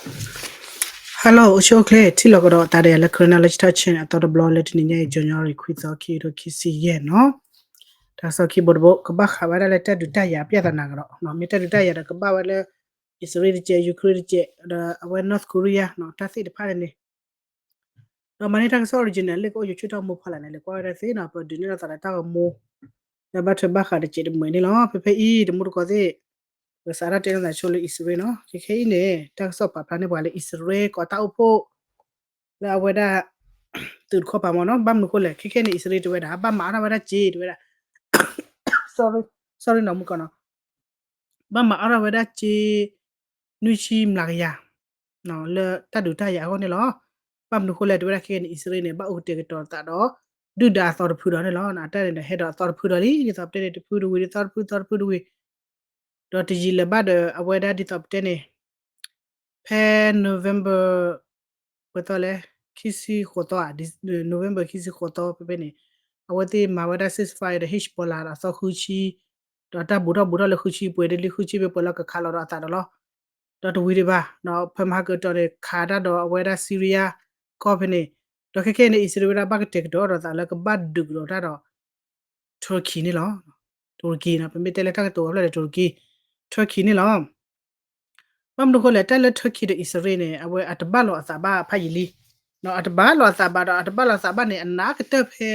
Hello အိၣ်ဆူၣ်အိၣ်ချ့ ထံၣ်လိာ်ကဒီးသးဒီးယၤလၢ Karen Knowledge Talk Channel အသီတဘျီလၢတနံၤညါအံၤ January ခွံသီ ခံကထိခံဆံယဲၢ်နီၤ. တၢ်ကစီၣ်ခံဘိတဘိ ကဘၣ်ဃးဝဲဒၣ်လၢတၢ်ဒုးတၢ်ယၤအပြဿနာကဒီး မ့ၢ်တၢ်ဒုးတၢ်ယၤဒီးကဘၣ်ဝဲလၢ အံၣ်စရ့လးတကဲး ယူၤခရ့ၣ်တကဲး ဒီးအဝဲ North Korea နီၤ တၢ်သ့ၣ်တဖၣ်န့ၣ်န့ၣ် ဒီးမၤန့ၢ်တၢ်ကစီၣ် original လၢကအိၣ်ယိၤဆူၣ်ထီၣ်မိၢ်ဖီလာ်န့ၣ် လဲၤကွၢ်ဝဲဒၣ်သ့နီၤ ပဒုးနဲၣ်လိာ်သးဒီးတၢ်ဂီၤမူ လၢဘၣ်ထွဲဘၣ်ဃးတစဲးတမှဲၤန့ၣ်လီၤ. ဖဲဖဲအံၤ တမူတကိးသ့ၣ် ပကစးထီၣ်တဲလိာ်သးဆိလၢအံၣ်စရ့လးနီၤ ခဲခဲအံၤန့ၣ် တၢ်ကစီၣ်ပာ်ဖျါန့ၢ်ပှၤလၢအံၣ်စရ့လး ကိးတၢ်အိၣ်ဖှိၣ် လၢအဝဲဒၣ် သုးတခီပၤမ့ၢ်နီၤ ဘၣ်မနုၤဃိလဲၣ် ခဲခဲအံၤန့ၣ် အံၣ်စရ့လးတဲဝဲဒၣ် ဘၣ်မၤအါထီၣ်ဝဲဒၣ်စ့ တဲဝဲဒၣ် sorry sorry နီၤ မုၢ်ကီၢ်နီၤ ဘၣ်မၤအါထီၣ်ဝဲဒၣ်စ့ နွံဆံမျးကယၤ လၢတၢ်ဒုးတၢ်ယၤအဂီၢ်န့ၣ်လီၤ. ဘၣ်မနုၤဃိလဲၣ် တဲဝဲဒၣ်ခဲခဲအံၤန့ၣ် အံၣ်စရ့လးန့ၣ် ဘၣ်အိၣ်ကတဲာ်ကတီၤသးဒီး ဒုၣ်ဒါအသီတဖုဒီးန့ၣ်လီၤ. အတၢ်န့ၣ်ဒီးဟဲဒီးအသီတဖုဒီးလံ ဒ်သိးပတဲန့ၣ် တဖုတဝံၤ ဒ်သီတဖု သီတဖုတဝံၤ ဒီးတယံာ်လၢၤဘၣ်ဒီး အဝဲဒၣ်ဒ်သိးပတဲန့ၣ် ဖဲ November ပှဲၤသီလဲၣ် ခံဆံဃိးသီ November ခံဆံဃိးသီဖဲဖဲန့ၣ် အဝဲသ့ၣ်မၤဝဲဒၣ် ceasefire ဒီး Hezbollah ဒီးအသီဃုဆံ ဒီးတၢ်ဘူးထီၣ်ဘူးထီၣ်လၢဃုဆံပှဲၤဒ်လံ ဃုဆံပှဲၤပှဲၤလီၤ ကခးလီၤဒီးအသးဒီးလီၤ. ဒီးတဝံၤဒံးဘၣ် ဖဲမဟါကတီၢ်န့ၣ် ခးတၢ်ဒီးအဝဲဒၣ် Syria ကီၢ်ဖဲန့ၣ် ဒီးခဲခဲအံၤန့ၣ် အံၣ်စရ့လးဝဲဒၣ်ဘၣ်ကတဲာ်ကတီၤဒီးသးလၢကဘၣ်ဒုးကဒီးတၢ်ဒီး Turkey န့ၣ်လီၤ. Turkey နီၤ ပမ့ၢ်တဲလၢတၢ်ကတိၤအဖျၢၣ်ဒီး Turkey Turkey န့ၣ်လီၤ. ဘၣ်မနုၤဃိလဲၣ် တၢ်လၢ Turkey ဒီးအံၣ်စရ့လးန့ၣ် အဝဲအတဘၣ်လိာ်အသးဘၣ်ဖးယံာ်လံ အတဘၣ်လိာ်အသးဘၣ်ဒီး အတဘၣ်လိာ်အသးဘၣ်န့ၣ် အနာ်ကတၢၢ်ဖဲ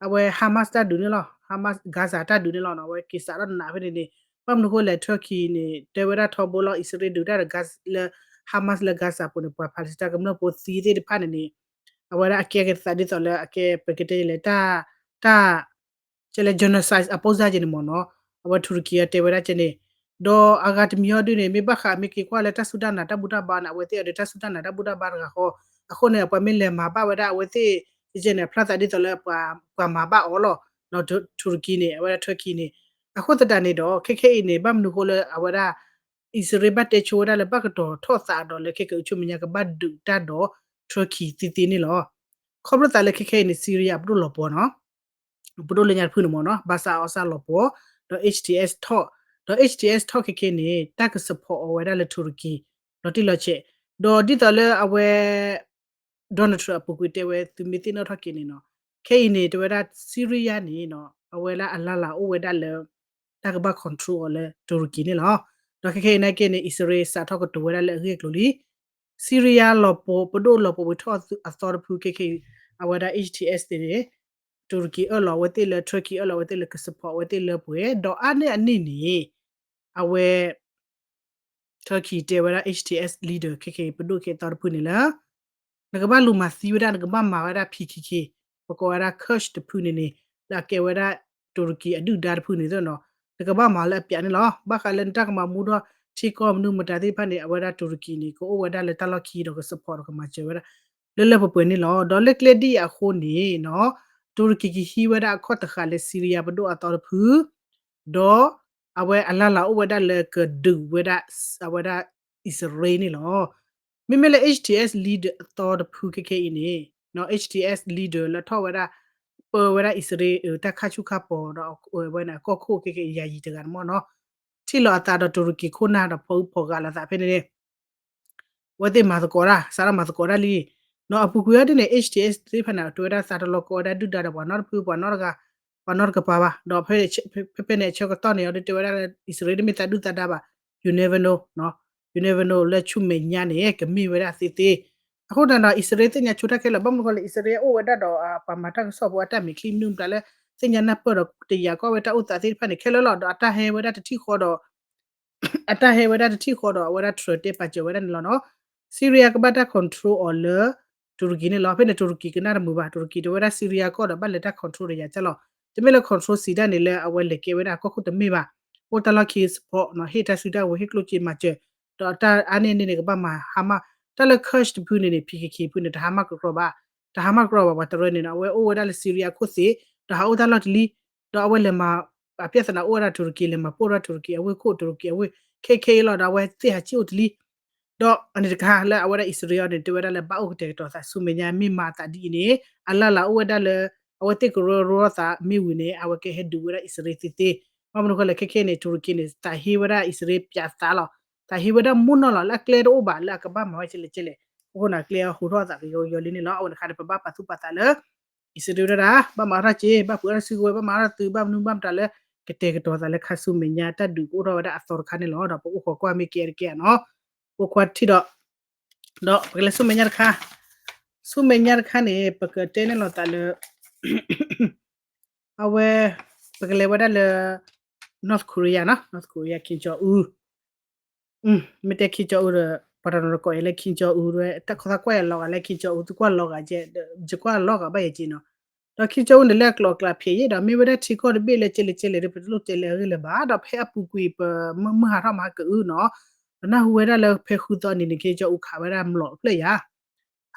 အဝဲ Hamas တၢ်ဒုးန့ၣ်လီၤ. Hamas Gaza တၢ်ဒုးန့ၣ်လီၤ အဝဲက့ၤစးထီၣ်နာ်ဖဲန့ၣ်န့ၣ် ဘၣ်မနုၤဃိလဲၣ် Turkey န့ၣ် တဲဝဲဒၣ်ထီဘိလီၤ အံၣ်စရ့လးဒုးတၢ်ဒီး လၢ Hamas လၢ Gaza ပူၤန့ၣ် ပှၤ Palestine ကမျၢၢ်ဖိသံသ့ၣ်တဖၣ်န့ၣ်န့ၣ် အဝဲဒၣ်အကဲကသးဒ်သိးလၢအကဲ ပကတဲလဲၣ် တၢ် တၢ် ကဲလၢ genocide အပိစၢ်က့န့ၣ်မ့ၢ်နီၤ အဝဲ Turkey တဲဝဲဒၣ်ကဲန့ၣ် ဒီးအဂၤတမံၤအီၤဒုးန့ၣ် မ့ၢ်ဘၣ်ဃးမ့ၢ်က့ၤကွၢ်လၢတၢ်စူၢ်တၢ်နာ် တၢ်ဘူၣ်တၢ်ဘါန့ၣ် အဝဲသ့ၣ်အီၤဒီးတၢ်စူၢ်တၢ်နာ် တၢ်ဘူၣ်တၢ်ဘါတဂၤဃီ အဃိန့ၣ် ပှၤမ့ၢ်လဲၤမၤဘၣ်ဝဲဒၣ်အဝဲသ့ၣ် ကဲန့ၣ် ဖျါသးဒ်သိးလၢ ပှၤမၤဘၣ်အီၤလီၤ Turkey န့ၣ် အဝဲဒၣ် Turkey န့ၣ် အဃိသတးန့ၣ်ဒီး ခဲခဲအံၤန့ၣ် ဘၣ်မနုၤဃိလၢအဝဲဒၣ် အံၣ်စရ့လးဘၣ်တဲဆိဝဲဒၣ်လၢဘၣ်ကတီၤထီၣ်သးဒီးလၢခဲကဆူမဲာ်ညါကဘၣ်ဒုးတၢ်ဒီး Turkey သ့သ့န့ၣ်လီၤ. ခီဖျိသးလၢခဲခဲအံၤန့ၣ် Syria ပဒိၣ်လီၤပှီၤနီၤ ပဒိၣ်လၢညါတဖုန့ၣ်မ့ၢ်နီၤ Bashar al-Assad လီၤပှီၤ ဒီး H T S ထီၣ် ဒီး H T S ထီၣ်ခဲခဲန့ၣ် တၢ်က support အီၤဝဲဒၣ်လၢ Turkey လီၤတံၢ်လီၤဆဲး ဒီးဒ်သိးလၢအဝဲ Donald Trump အပူၤကွံာ်တဲဝဲ သုမ့ၢ်သ့ၣ်နီၣ်ထီၣ်က့ၤန့ၣ်နီၤ ခဲအံၤန့ၣ် တဲဝဲဒၣ် Syria န့ၣ်နီၤ အဝဲလၢအလၢ်လၢ်အိၣ်ဝဲဒၣ်လၢ တၢ်ကဘၣ် control အီၤလၢ Turkey န့ၣ်လီၤ. ဒီးခဲခဲအံၤနာ်က့န့ၣ် အံၣ်စရ့လးစးထီၣ်ကတိၤဝဲဒၣ်လၢအဂ့ၢ်အကျိၤလံ Syria လီၤပှီၤ ပဒိၣ်လီၤပှီၤဝံၤထီၣ်အသီတဖုခဲခဲအံၤ အဝဲဒၣ် H T S န့ၣ် Turkey အၢၣ်လီၤအဝဲသ့ၣ်လၢ Turkey အၢၣ်လီၤအဝဲသ့ၣ်လၢက support အဝဲသ့ၣ်လၢပှဲၤ ဒီးအါန့ၢ်အန့ၣ်န့ၣ် အဝဲ Turkey တဲဝဲဒၣ် H T S leader ခဲခဲအံၤ ပဒိၣ်ခဲအံၤသီတဖုန့ၣ်လၢ နကဘၣ်လူၤမၤသံဝဲဒၣ် နကဘၣ်မၤဝဲဒၣ် P K K ပကိးဝဲဒၣ် Kurd တဖုန့ၣ်န့ၣ် လၢအကဲဝဲဒၣ် Turkey အဒုၣ်ဒါတဖုန့ၣ်သ့ၣ်နီၤ နကဘၣ်မၤလၢအပျးန့ၣ်လီၤ. ဘၣ်ဃးလၢနတၢ်ကမၤမူထီၣ်ထံကီၢ်မနုၤမတၤသ့ၣ်တဖၣ်န့ၣ် အဝဲဒၣ် Turkey န့ၣ် ကအိၣ်ဝဲဒၣ်လၢတၢ်လီၢ်ခံဒီးက support ဒီးကမၤစၢၤဝဲဒၣ် လၢလၢပှဲၤပှဲၤန့ၣ်လီၤ. ဒီးလၢကျဲဒ်အံၤအဃိန့ၣ်နီၤ Turkey ကဟံးဝဲဒၣ်အခီၣ်တဃာ်လၢ Syria ပဒိၣ်အသီတဖု ဒီးအဝဲအလၢ်လၢ်အိၣ်ဝဲဒၣ်လၢကဒုးဝဲဒၣ် အဝဲဒၣ် အံၣ်စရ့လးန့ၣ်လီၤ. မ့မ့ၢ်လၢ H T S leader အသီတဖုခဲခဲအံၤန့ၣ် H T S leader လၢထီၣ်ဝဲဒၣ် ပၢဝဲဒၣ်အံၣ်စရ့လး တၢ်ခါဆူၣ်ခါပီၤဒီးဝဲန့ၣ် အကီၢ်ခိၣ်ခဲခဲအံၤယၤယံၤတဂၤန့ၣ်မ့ၢ်နီၤ ထံၣ်လီၤအသးဒီး Turkey ခိၣ်နၢ်ဒီးဖီအုၣ်ဖီဂာ်လီၤသးဖဲန့ၣ်န့ၣ် အဝဲသ့ၣ်မၤသကိးတၢ် စးထီၣ်မၤသကိးတၢ်လံ နီၤ အပူၤကွံာ်အီၤဒ်န့ၣ် H T S သ့ၣ်တဖၣ်န့ၣ် တဲဝဲဒၣ်သးတလီၤကီဝဲဒၣ်ဒုၣ်ဒါဒီးပှၤနီတဖု ပှၤနီတဂၤ ပှၤနီတကပၤဘၣ် ဒီးဖဲ ဖဲဖဲန့ၣ် အဆၢကတီၢ်န့ၣ် အီၤဒ်တဲဝဲဒၣ်လၢ အံၣ်စရ့လးတမ့ၢ်သးဒုၣ်သးဒါဘၣ် you never know နီၤ you never know လၢဆူမဲာ်ညါန့ၣ် ကမ့ၢ်ဝဲဒၣ်သ့သ့ အဃိသတးဒီး အံၣ်စရ့လးသ့ၣ်ညါဆိတၢ်ခဲလၢာ် ဘၣ်မနုၤဃိလၢ အံၣ်စရ့လးအိၣ်ဝဲဒၣ်ဒီး ပှၤမၤတၢ်ကစီၣ်ဖိအတၢ်မဲာ်ချံမနုၤမတၤလၢ သ့ၣ်ညါနၢ်ပၢၢ်ဒီးတယာ်ကီၢ်ဝဲတၢ်အိၣ်သးသ့ၣ်တဖၣ်န့ၣ် ခဲလၢာ်လီၤ. ဒီးအတၢ်ဟဲဝဲဒၣ်တထံၣ်ဃီဒီး အတၢ်ဟဲဝဲဒၣ်တထံၣ်ဃီဒီး အဝဲဒၣ် Trump တဲပာ်စၢၤဝဲဒၣ်န့ၣ်လီၤနီၤ Syria ကဘၣ်တၢ် control အီၤလၢ Turkey န့ၣ်လီၤ. ဖဲန့ၣ် Turkey ကနၣ်တမုာ်ဘၣ် Turkey တဲဝဲဒၣ် Syria ကီၢ်ဒီးဘၣ်လဲၤတၢ် control ဒီးယၤကၢ်လီၤ. တမ့ၢ်လၢ control စံးတၢ်န့ၣ်လၢအဝဲလဲၤကဲဝဲဒၣ်အကီၢ်ခိၣ်တမ့ၢ်ဘၣ်. အိၣ်တၢ်လီၢ်ခံ support နီၤ ဟ့ၣ်တၢ်စုတၢ်ဝဲၤ ဟ့ၣ်ကျိၣ်စ့မၤစၢၤ ဒီးတၢ်အါန့ၢ်န့ၣ်န့ၣ် ကဘၣ်မၤဟါမၢ် တၢ်လၢ Kurd တဖုန့ၣ်န့ၣ် P K K ဖုန့ၣ် တဟါမၢ်ကရီဘၣ် တဟါမၢ်ကရီဘၣ် ပှၤတရၢန့ၣ်နီၤ အဝဲအိၣ်ဝဲဒၣ်လၢ Syria ခိၣ်သ့ၣ် ဒီးဟးအိၣ်တၢ်လီၢ်တလံ ဒီးအဝဲလဲၤမၤ အပြဿနာအိၣ်ဝဲဒၣ် Turkey လဲၤမၤပိၢ်ထီၣ် Turkey အဝ့ၢ်ခိၣ် Turkey အဝ့ၢ် ခဲခဲအံၤလီၤ ဒီးအဝဲသ့ၣ်ဟးဆံၣ်အိၣ်တလံ ဒီးအန့ၣ်တခါလၢအဝဲဒၣ်အံၣ်စရ့လးအီၤန့ၣ် တဲဝဲဒၣ်လၢဘၣ်အိၣ်ကတဲာ်ကတီၤသးဆူမဲာ်ညါ မ့ၢ်မၤသးဒ်အံၤန့ၣ် အလၢ်လၢ်အိၣ်ဝဲဒၣ်လၢ အဝဲသ့ၣ်ကရၢရိသးမ့ၢ်ဝံၤန့ၣ် အဝဲကဟဲဒုးဝဲဒၣ်အံၣ်စရ့လးသ့သ့ ဘၣ်မနုၤဃိလဲၣ် ခဲခဲန့ၣ် Turkey န့ၣ် သးဟ့ဝဲဒၣ်အံၣ်စရ့လးပျးသးလီၤ အဟ့ၣ်ဝဲဒၣ်မိၢ်နီၢ်လီၤ လၢအကျဲတအိၣ်ဘၣ် လၢအကဘၣ်မၤဝဲကလဲၣ်ကလဲၣ်, အဃိန့ၣ် အကျဲအဟူးထီၣ်အသးကယီကယီလံန့ၣ်လီၤ. အဝဲတခါန့ၣ် ပဘၣ်ပာ်သူၣ်ပာ်သးလၢ အံၣ်စရ့လးတၢ် ဘၣ်မၤထီၣ်က့ၤ ဘၣ်ပှ့ၤအီၣ်တၢ်စုကဝဲၤ ဘၣ်မၤထီၣ်တၢ်သုး ဘၣ်မနုၤဘၣ်မတၤလၢ ကတဲာ်ကတီၤသးလၢခါဆူမဲာ်ညါ တၢ်ဒုးကအိၣ်ထီၣ်ဝဲဒၣ်အသီတခါန့ၣ်လီၤ. ဒီးပအိၣ်ခိးကွၢ်မ့ၢ်ကဲအါတကဲအါနီၤ, အိၣ်ခွါထံၣ်ဒီး ဒီးပကလဲၤဆူမဲာ်ညါတခါ, ဆူမဲာ်ညါတခါန့ၣ် ပကတဲန့ၢ်လိာ်သးလၢ အဝဲ ပကလဲၤဝဲဒၣ်လၢ North Korea နီၤ, North Korea Kim Jong Un မ့ၢ်တဲ Kim Jong Un ဒီး ပှၤတနီၤနီၤကိးယၤလၢ Kim Jong Un ဝဲ တၢ်ခီသးကွၢ်ယၤလီၤဂာ်လၢ Kim Jong Un သုကွၢ်လီၤဂာ်ကဲ, ယကွၢ်လီၤဂာ်ဘၣ်ယဲက့နီၤ. ဒီး Kim Jong Un န့ၣ်လၢအကျိၤအကျဲဖျဲးယဲဒီး မ့ၢ်ဝဲဒၣ်ထံကီၢ်တဘ့ၣ်လၢကဲလဲၣ်ကဲလဲၣ်ဒီး ပတလိၣ်တဲလၢအဂ့ၢ်လၢၤဘၣ်, ဒီးဖဲအပူၤကွံာ်ပမုၢ်ဟးထီၣ်မဟါကအုနီၤ, ဒီးနၢ်ဟူဝဲဒၣ်လၢဖဲဃုသီနံၤန့ၣ် Kim Jong Un ခးဝဲဒၣ်မျိာ်တဖျၢၣ်ယၤ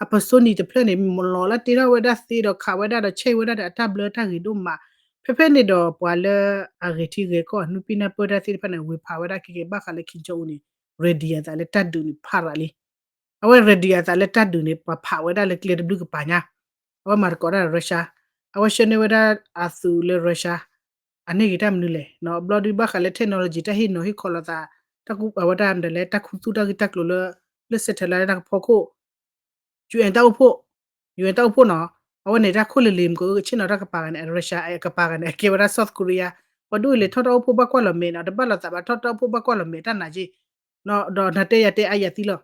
အပစိနံၤတဖျၢၣ်န့ၣ် လီၤလၢတ့ထီၣ်ဝဲဒၣ်သ့ဒီးခးဝဲဒၣ်ဒီးဆဲးဝဲဒၣ်ဒီးအတၢ်ဘျၢတၢ်ဂ့ၤဒိၣ်မး, ဖဲဖဲန့ၣ်ဒီးပှၤလၢအဂဲၤထံဂဲၤကီၢ် နုၢ်ပံၢ်နၢ်ပၢၢ်တၢ်သ့ၣ်တဖၣ်န့ၣ် ဝ့ၤဖးဝဲဒၣ်ခဲကဲဘၣ်ဃးလၢ Kim Jong Un န့ၣ် ready အသးလၢတၢ်ဒုးန့ၣ်ဖးရၤလံ. အဝဲ ready အသးလၢတၢ်ဒုးန့ၣ် ပှၤဖးဝဲဒၣ်လၢကျဲတဘျုးကပၤညါ, အဝဲမၤသကိးတၢ်ဒီး Russia, အဝဲဆှၢန့ၢ်ဝဲဒၣ်အသုးလၢ Russia, အန့ၣ်ဂ့ၤတၢ်မနုၤလဲၣ်, ဘျီဒုးဘၣ်ဃးလၢ technology တၢ်ဟ့ၣ်နီၤဟ့ၣ်ခီလိာ်သး, တၢ်ကူအဝဲဒၣ်မတၤလဲၣ် တၢ်ခူသူၣ်တၢ်ဂ့ၢ်တၢ်ကျိၤလၢ လၢ satellite တၢ်ကဖီခိၣ် UN တၢ်အိၣ်ဖှိၣ်, UN တၢ်အိၣ်ဖှိၣ်နီၤ, အဝဲန့ၣ်တၢ်ခိၣ်လၢလံၤမ့ၢ်ကဆ့ၣ်နီၤတၢ်ကပၤဂၤန့ၣ် Russia အကပၤဂၤန့ၣ် အကဲဝဲဒၣ် South Korea, ပှၤဒိၣ်အံၤလဲၤထီၣ်တၢ်အိၣ်ဖှိၣ်ဘၣ်ကွၢ်လီၤမဲာ်နီၤ, တဘၣ်လိာ်သးဘၣ်ထီၣ်တၢ်အိၣ်ဖှိၣ်ဘၣ်ကွၢ်လီၤမဲာ်တၢ်နာ်က့, ဒီးနတဲယၤတဲအါယၤသံလီၤ.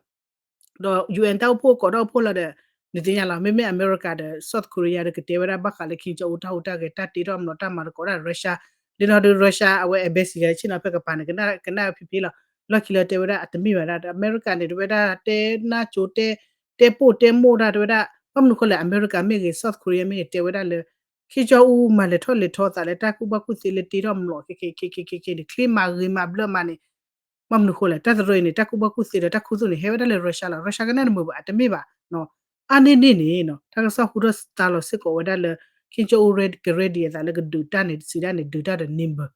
ဒီး UN တၢ်အိၣ်ဖှိၣ်ကိးတၢ်အိၣ်ဖှိၣ်လီၤဒီး နသ့ၣ်ညါလီၤ မ့မ့ၢ်အမဲရကၤဒီး South Korea ဒီးကတဲဝဲဒၣ်ဘၣ်ဃးလၢ Kim Jong Un တၢ်ဟူးတၢ်ဂဲၤ တၢ်တ့ထီၣ်မျိာ်တၢ်မၤသကိးတၢ် Russia, လၢနီၤဒီး Russia အဝဲ embassy ဂၤဆ့ၣ်နီၤဖဲကပၤန့ၣ် ကနၣ်ကနၣ်ဖံဖံလီၤ, လီၢ်ခံလၢတဲဝဲဒၣ်အတမ့ၢ်ဘၣ်ဒၣ် အမဲရကၤန့ၣ် တဝဲဒၣ်တဲနၢ်ကၠိတဲ တဲပိၢ်တဲမိၢ်တၢ်တဝဲဒၣ် ဘၣ်မနုၤဃိလဲၣ် အမဲရကၤမ့ၢ်ဂ့ၤ South Korea မ့ၢ်ဂ့ၤ တဲဝဲဒၣ်လၢ Kim Jong Un မၤလဲၤထီၣ်လဲၤထီသးလၢတၢ်ကူၣ်ဘၣ်ကူၣ်သ့လၢတ့ထီၣ်မျိာ်ခဲခဲခဲခဲခဲန့ၣ် ချ့မၤဂ့ၤမၤဘျၢမးန့ၣ် ဘၣ်မနုၤဃိလဲၣ် တၢ်သရၢအံၤန့ၣ် တၢ်ကူၣ်ဘၣ်ကူၣ်သ့ဒီးတၢ်ခူသူၣ်န့ၣ် ဟဲဝဲဒၣ်လၢ Russia လီၤ, Russia ကနၣ်တမုာ်ဘၣ် အတမ့ၢ်ဘၣ်, အါန့ၢ်န့ၣ်န့ၣ် တၢ်ကစီၣ်ဟူထီၣ်သါလီၤစ့ၢ်ကီးဝဲဒၣ်လၢ Kim Jong Un က ready အသးလၢကဒုးတၢ်န့ၣ် စံးဒၣ်န့ၣ် ဒုးတၢ်ဒီး နံဘၢၣ်,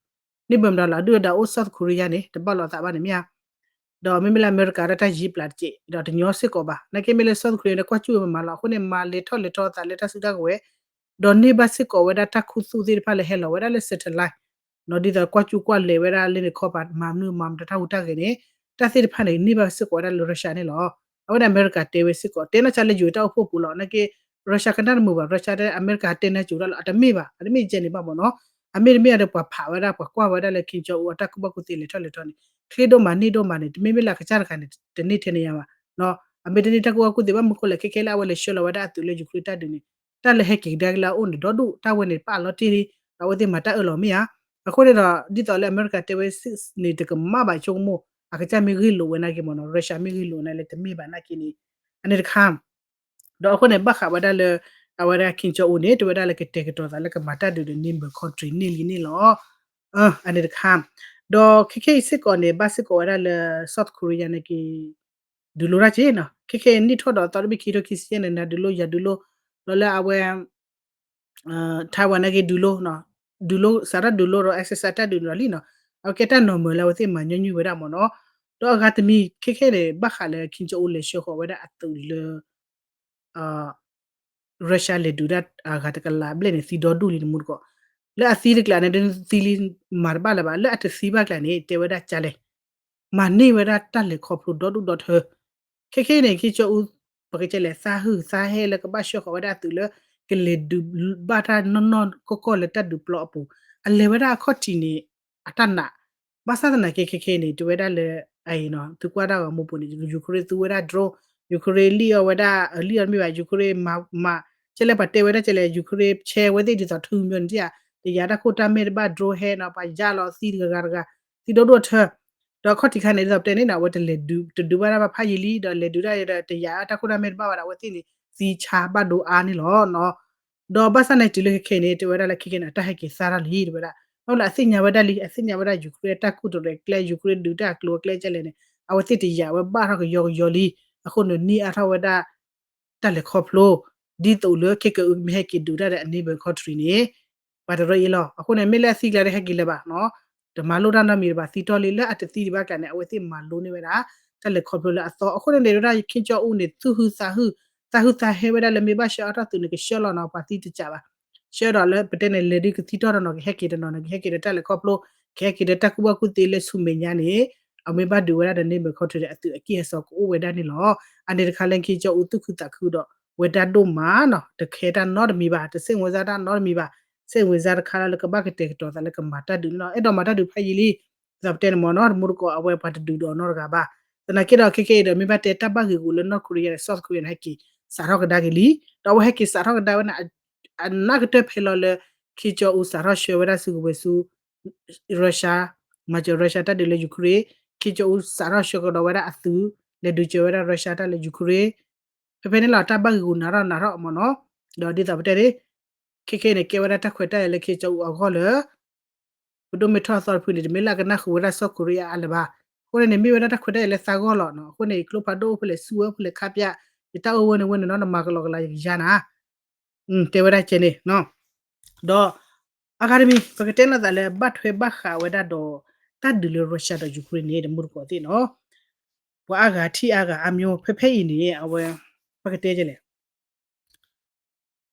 နံဘၢၣ်မတၤလီၤ အဒုၣ်အဒါအိၣ် South Korea န့ၣ် တဘၣ်လိာ်သးဘၣ်န့ၣ်မ့ၢ်ဧါ, ဒီးမ့မ့ၢ်လၢအမဲရကၤဒီးတၢ်ယံာ်ပျးတက့ၢ် ဒီးတညီစ့ၢ်ကီးဘၣ် နာ်က့မ့ၢ်လၢ South Korea ဒီးကွၢ်ကၠူၣ်ဝဲမးမးလီၤ အဃိန့ၣ် မၤလဲၤထီၣ်လဲၤထီသးလၢတၢ်စုတၢ်ကဝဲၤ ဒီးန့ၢ်ဘၣ်စ့ၢ်ကီးဝဲဒၣ်တၢ်ခူသူၣ်သ့ၣ်တဖၣ်လၢဟဲလီၤဝဲဒၣ်လၢ satellite နီၤ ဒ်သိးကွၢ်ကၠူၣ်ကွၢ်လဲၤဝဲဒၣ်လၢန့ၣ်ခီပၤ မၤမနုၤမၤမတၤတၢ်ဟူးတၢ်ဂဲၤန့ၣ် တၢ်သ့ၣ်တဖၣ်န့ၣ် န့ၢ်ဘၣ်စ့ၢ်ကီးဝဲဒၣ်လၢ Russia န့ၣ်လီၤ. အဝဲဒၣ်အမဲရကၤတဲဝဲစ့ၢ်ကီး တဲနီၢ်ဆါလၢ UN တၢ်အိၣ်ဖှိၣ်ပူၤလီၤ နာ်က့ Russia ကနၣ်တမုာ်ဘၣ် Russia တဲအမဲရကၤတဲနၢ်ကၠိတၢ်လီၤ အတမ့ၢ်ဘၣ် အတမ့ၢ်ယဲန့ၣ်ဘၣ်မ့ၢ်နီၤ အမ့ၢ်တမ့ၢ်ဒီးပှၤဖးဝဲဒၣ် ပှၤကွၢ်ဝဲဒၣ်လၢ Kim Jong Un အတၢ်ကူၣ်ဘၣ်ကူၣ်သ့လဲၤထီၣ်လဲၤထီန့ၣ် ချ့ဒိၣ်မးန့ၢ်ဒိၣ်မးန့ၣ် တမ့မ့ၢ်လၢအကစၢ်တဂၤန့ၣ် တန့ၢ်ထဲန့ၣ်ယါဘၣ် အမ့ၢ်တန့ၢ်တၢ်ကူၣ်ဘၣ်ကူၣ်သ့ဘၣ်မနုၤဃိလဲၣ် ခဲခဲလၢအဝဲလဲၤဆှၢလီၤဝဲဒၣ်အသုးလၢ Ukraine တၢ်ဒုးန့ၣ် တၢ်လၢဟဲက့ၤကဒါက့ၤလၢအအိၣ်န့ၣ် ဒီဒူၣ် တၢ်ဝဲန့ၣ်ပာ်လီၤတ့ၢ်လံ ဒီးအဝဲသ့ၣ်မၤတၢ်အၢၣ်လီၤမ့ၢ်ဧါ. အဃိန့ၣ်ဒီး ဒ်သိးလၢအမဲရကၤတဲဝဲစ့ၢ်န့ၣ် တကမၣ်ဘၣ်ဆိကမိၣ် အကစၢ်မ့ၢ်ဂ့ၢ်လိာ်ဝဲနာ်က့မ့ၢ်နီၤ Russia မ့ၢ်ဂ့ၢ်လိာ်ဝဲနာ်က့လၢတမ့ၢ်ဘၣ်နာ်က့န့ၣ် အန့ၣ်တခါ ဒီးအဃိန့ၣ် ဘၣ်ဃးဝဲဒၣ်လၢ အဝဲဒၣ် Kim Jong Un န့ၣ် တဝဲဒၣ်လၢကတဲာ်ကတီၤသးလၢကမၤတၢ်ဒုးဒီး neighbor country န့ၢ်လံန့ၣ်လီၤ. အန့ၣ်တခါ ဒီးခဲခဲအံၤစ့ၢ်ကီးန့ၣ် ဘၣ်စ့ၢ်ကီးဝဲဒၣ်လၢ South Korea နာ်က့ ဒုးလိတၢ်က့နီၤ ခဲခဲအံၤနံၣ်ထီၣ်ဒီးသီတဘ့ၣ်ခံကထိခံဆံယဲၢ်န့ၣ် နၤဒုးလိယၤဒုးလိ ဒီးလၢအဝဲ Taiwan နာ်က့ဒုးလိ ဒုးလိ စးထီၣ်ဒုးလိဒီး exercise တၢ်ဒုးန့ၣ်ဒီးလံနီၤ အဝဲကဲတၢ်နီၤမုာ်လၢအဝဲသ့ၣ်မၤညီနုၢ်ဝဲဒၣ်မ့ၢ်နီၤ ဒီးအဂၤတမံၤခဲခဲန့ၣ် ဘၣ်ဃးလၢ Kim Jong Un လဲၤဆှၢဃီၤဝဲဒၣ်အသုးလၢ Russia လဲၤဒုးတၢ်အဂၤတကလးဘျဲၣ်န့ၣ် သံဒီဒူၣ်လံန့ၣ်မူတကိး လၢအသံတကျးန့ၣ် ဒ်သံလံမၤတဘၣ်လၢၤဘၣ် လၢအတသံဘၣ်ကျါန့ၣ် တဲဝဲဒၣ်ကလဲၣ် မၤန့ၢ်ဝဲဒၣ်တၢ်လဲၤခီဖျိဒီဒူၣ်ဒီထၢ ခဲခဲအံၤန့ၣ် Kim Jong Un ပကတဲလဲၣ် သးဟုၣ်သးဟဲလၢကဘၣ်ဆှၢဃီၤဝဲဒၣ်အသုးလၢ ကလဲၤဒုးဘၣ်တၢ်နီၢ်နီၢ်ကီၢ်ကီၢ်လၢတၢ်ဒုးပျီအပူၤ အလဲၤဝဲဒၣ်အခီၣ်ထံးန့ၣ် အတၢ်နာ် ဘၣ်ဆၣ်သနာ်က့ခဲခဲအံၤန့ၣ် တဝဲဒၣ်လၢ အအံၤနီၤ သုကွၢ်တၢ်ဂီၤမူပူၤန့ၣ် Ukraine သူဝဲဒၣ် drone Ukraine လံၣ်အီၣ်ဝဲဒၣ် လံၣ်အီၣ်တမ့ၢ်ဘၣ် Ukraine မၤ ကဲလဲၣ်ပှၤတဲဝဲဒၣ်ကဲလဲၣ် Ukraine ဆဲးဝဲသ့ၣ်ဒ်သိးထူမီန့ၣ်ဧါ တယာ်တၢ်ခိၣ်တၢ်မဲာ်တဘၣ် drone ဟဲနီၤ ပှၤယါလီၤသံတဂၤဂၤတဂၤ သံဒီဒိၣ်ထၢ ဒီးအခီၣ်ထံးခါန့ၣ် ဒ်သိးပတဲန့ၣ်နီၤ အဝဲတလဲၤဒုး တဒုးဘၣ်တၢ်ဘၣ်ဖးယံာ်လံ ဒီးလဲၤဒုးတၢ်ဒီးတယာ်တၢ်ခိၣ်တၢ်မဲာ်တဘၣ်ဘၣ်ဒီး အဝဲသ့ၣ်န့ၣ် သံဆါဘၣ်ဒိအါန့ၣ်လီၤနီၤ ဒီးဘၣ်ဆၣ်န့ၣ်တုၤလၢခဲခဲအံၤန့ၣ် တဲဝဲဒၣ်လၢခဲခဲန့ၣ် အတၢ်ဟဲက့ၤသါထီၣ်လံ တဲဝဲဒၣ် ဘၣ်မနုၤအသ့ၣ်ညါဝဲဒၣ်လံ အသ့ၣ်ညါဝဲဒၣ် Ukraine အတၢ်ကူၣ်တရဲၣ်ကျဲ Ukraine ဒုးတၢ်အကျိၤအကျဲကဲလဲၣ်န့ၣ် အဝဲသ့ၣ်တယာ်ဝဲဘၣ်ထီၣ်ကယီကယီလံ အဃိန့ၣ် န့ၢ်အါထီၣ်ဝဲဒၣ် တၢ်လဲၤခီဖျိ ဒ်သိးလၢခဲကမ့ၢ်ဟဲက့ၤဒုးတၢ်ဒီးအ neighbor country န့ၣ် ပှၤတရၢအံၤလီၤ အဃိန့ၣ် မ့ၢ်လၢအသံကျါတဟဲက့ၤလၢၤဘၣ်နီၤ တမၤလိတၢ်နီတမံၤဘၣ် သံတီၢ်လံ လၢအတသံဒံးဘၣ်ကျါန့ၣ် အဝဲသ့ၣ်မၤလိန့ၢ်ဝဲဒၣ် တၢ်လဲၤခီဖျိလၢအသီ အဃိန့ၣ်န့ၣ် ဝဲဒၣ် Kim Jong Un န့ၣ် သူၣ်ဟုသးဟု သးဟုသးဟဲဝဲဒၣ်လၢမ့ၢ်ဘၣ်ဆှၢအါထီၣ်သုးန့ၣ် ကဆှၢလီၤနီၤ ပှၤသံတစးဘၣ် ဆှၢဒီးလၢပတဲန့ၣ် လဲၤဒုးကသံတီၢ်တနီၤ ကဟဲက့ၤတနီၤန့ၣ် ကဟဲက့ၤဒီးတၢ်လဲၤခီဖျိ ကဟဲက့ၤဒီးတၢ်ကူၣ်ဘၣ်ကူၣ်သ့လၢဆူမဲာ်ညါန့ၣ် အမ့ၢ်ဘၣ်ဒုးဝဲဒၣ်ဒီး neighbor country ဒီး အသုးအက့ၢ်အစီကအိၣ်ဝဲဒၣ်န့ၣ်လီၤ. အန့ၣ်တခါလၢ ခ့ကၠီအူသူၣ်ခုသးခုဒီး ဝဲဒၣ်ဒိၣ်မးနီၤ, တခဲတၢ်နီတမံၤဘၣ်, တစ့ၣ်ဝင်စၢ်တၢ်နီတမံၤဘၣ်, စ့ၣ်ဝင်စၢ်တခါလၢကဘၣ်ကတဲာ်ကတီၤသးလၢကမၤတၢ်ဒုးန့ၣ်လီၤ. အဲၣ်ဒိးမၤတၢ်ဒုးဖးယံာ်လံ, ဒ်သိးပတဲန့ၣ်မ့ၢ်နီၤ, တမူတကိးအဝဲပှၤတဒုးဒီးနီတဂၤဘၣ်. သနာ်က့ဒီး ခဲကနံၣ်အံၤဒီး မ့ၢ်ဘၣ်တဲတၢ်ဘၣ်ဂ့ၢ်ဂူာ်လၢ North Korea န့ၣ် South Korea န့ၣ် ဟဲက့ၤစးထီၣ်ကဒါက့ၤလံ, ဒီးအဝဲဟဲက့ၤစးထီၣ်ကဒါဝဲန့ၣ် အနၢ်ကတၢၢ်ဖဲလီၤလၢ ခ့ကၠီအူစးထီၣ်ဆှၢဝဲဒၣ်စုကဝဲၤဆူ Russia, မၤစၢၤ Russia တၢ်ဒုးလၢ Ukraine, ခ့ကၠီအူစးထီၣ်ဆှၢကဒီးဝဲဒၣ်အသုး လဲၤဒုးစၢၤဝဲဒၣ် Russia တၢ်လၢ Ukraine, ဖဲဖဲန့ၣ်လီၤ တၢ်ဘၣ်ဂ့ၢ်ဂူာ်နးထီၣ်နးထီၣ်မ့ၢ်နီၤ, ဒီးဒ်သိးပတဲန့ၣ် ခဲကနံၣ်အံၤန့ၣ် ကဲဝဲဒၣ်တၢ်ခွဲးတၢ်ယာ်လၢခ့ကၠီအူအဂီၢ်လၢ ပဒိၣ်မ့ၢ်ထီၣ်အသီတဖုန့ၣ် တမ့ၢ်လၢအကနၣ်ဃုာ်ဝဲဒၣ်စီၤကိရံယါအါလၢၤဘၣ်. အဃိန့ၣ်န့ၣ် မ့ၢ်ဝဲဒၣ်တၢ်ခွဲးတၢ်ယာ်လၢသးဂီၢ်လီၤ. အဃိန့ၣ် ကျိဖးဒိၣ်အိၣ်ဖဲလဲၣ် ဆူၣ်ဝဲအိၣ်ဖဲလဲၣ် ခါပၠး ယတၢ်အိၣ်ဝဲန့ၣ်ဝဲန့ၣ်နီၤ နမၤကလီကလီယကယါနၤ တဲဝဲဒၣ်ကဲန့ၣ်, ဒီး အဂၤတမံၤ ပကတဲလိာ်သးလၢဘၣ်ထွဲဘၣ်ဃးဝဲဒၣ်ဒီး တၢ်ဒုးလၢ Russia ဒီး Ukraine န့ၣ် တမူတကိးသ့ၣ်နီၤ, ပှၤအါဂၤထံၣ်အါဂၤအါမျိၤ ဖဲဖဲအံၤန့ၣ် အဝဲ ပကတဲလဲၣ်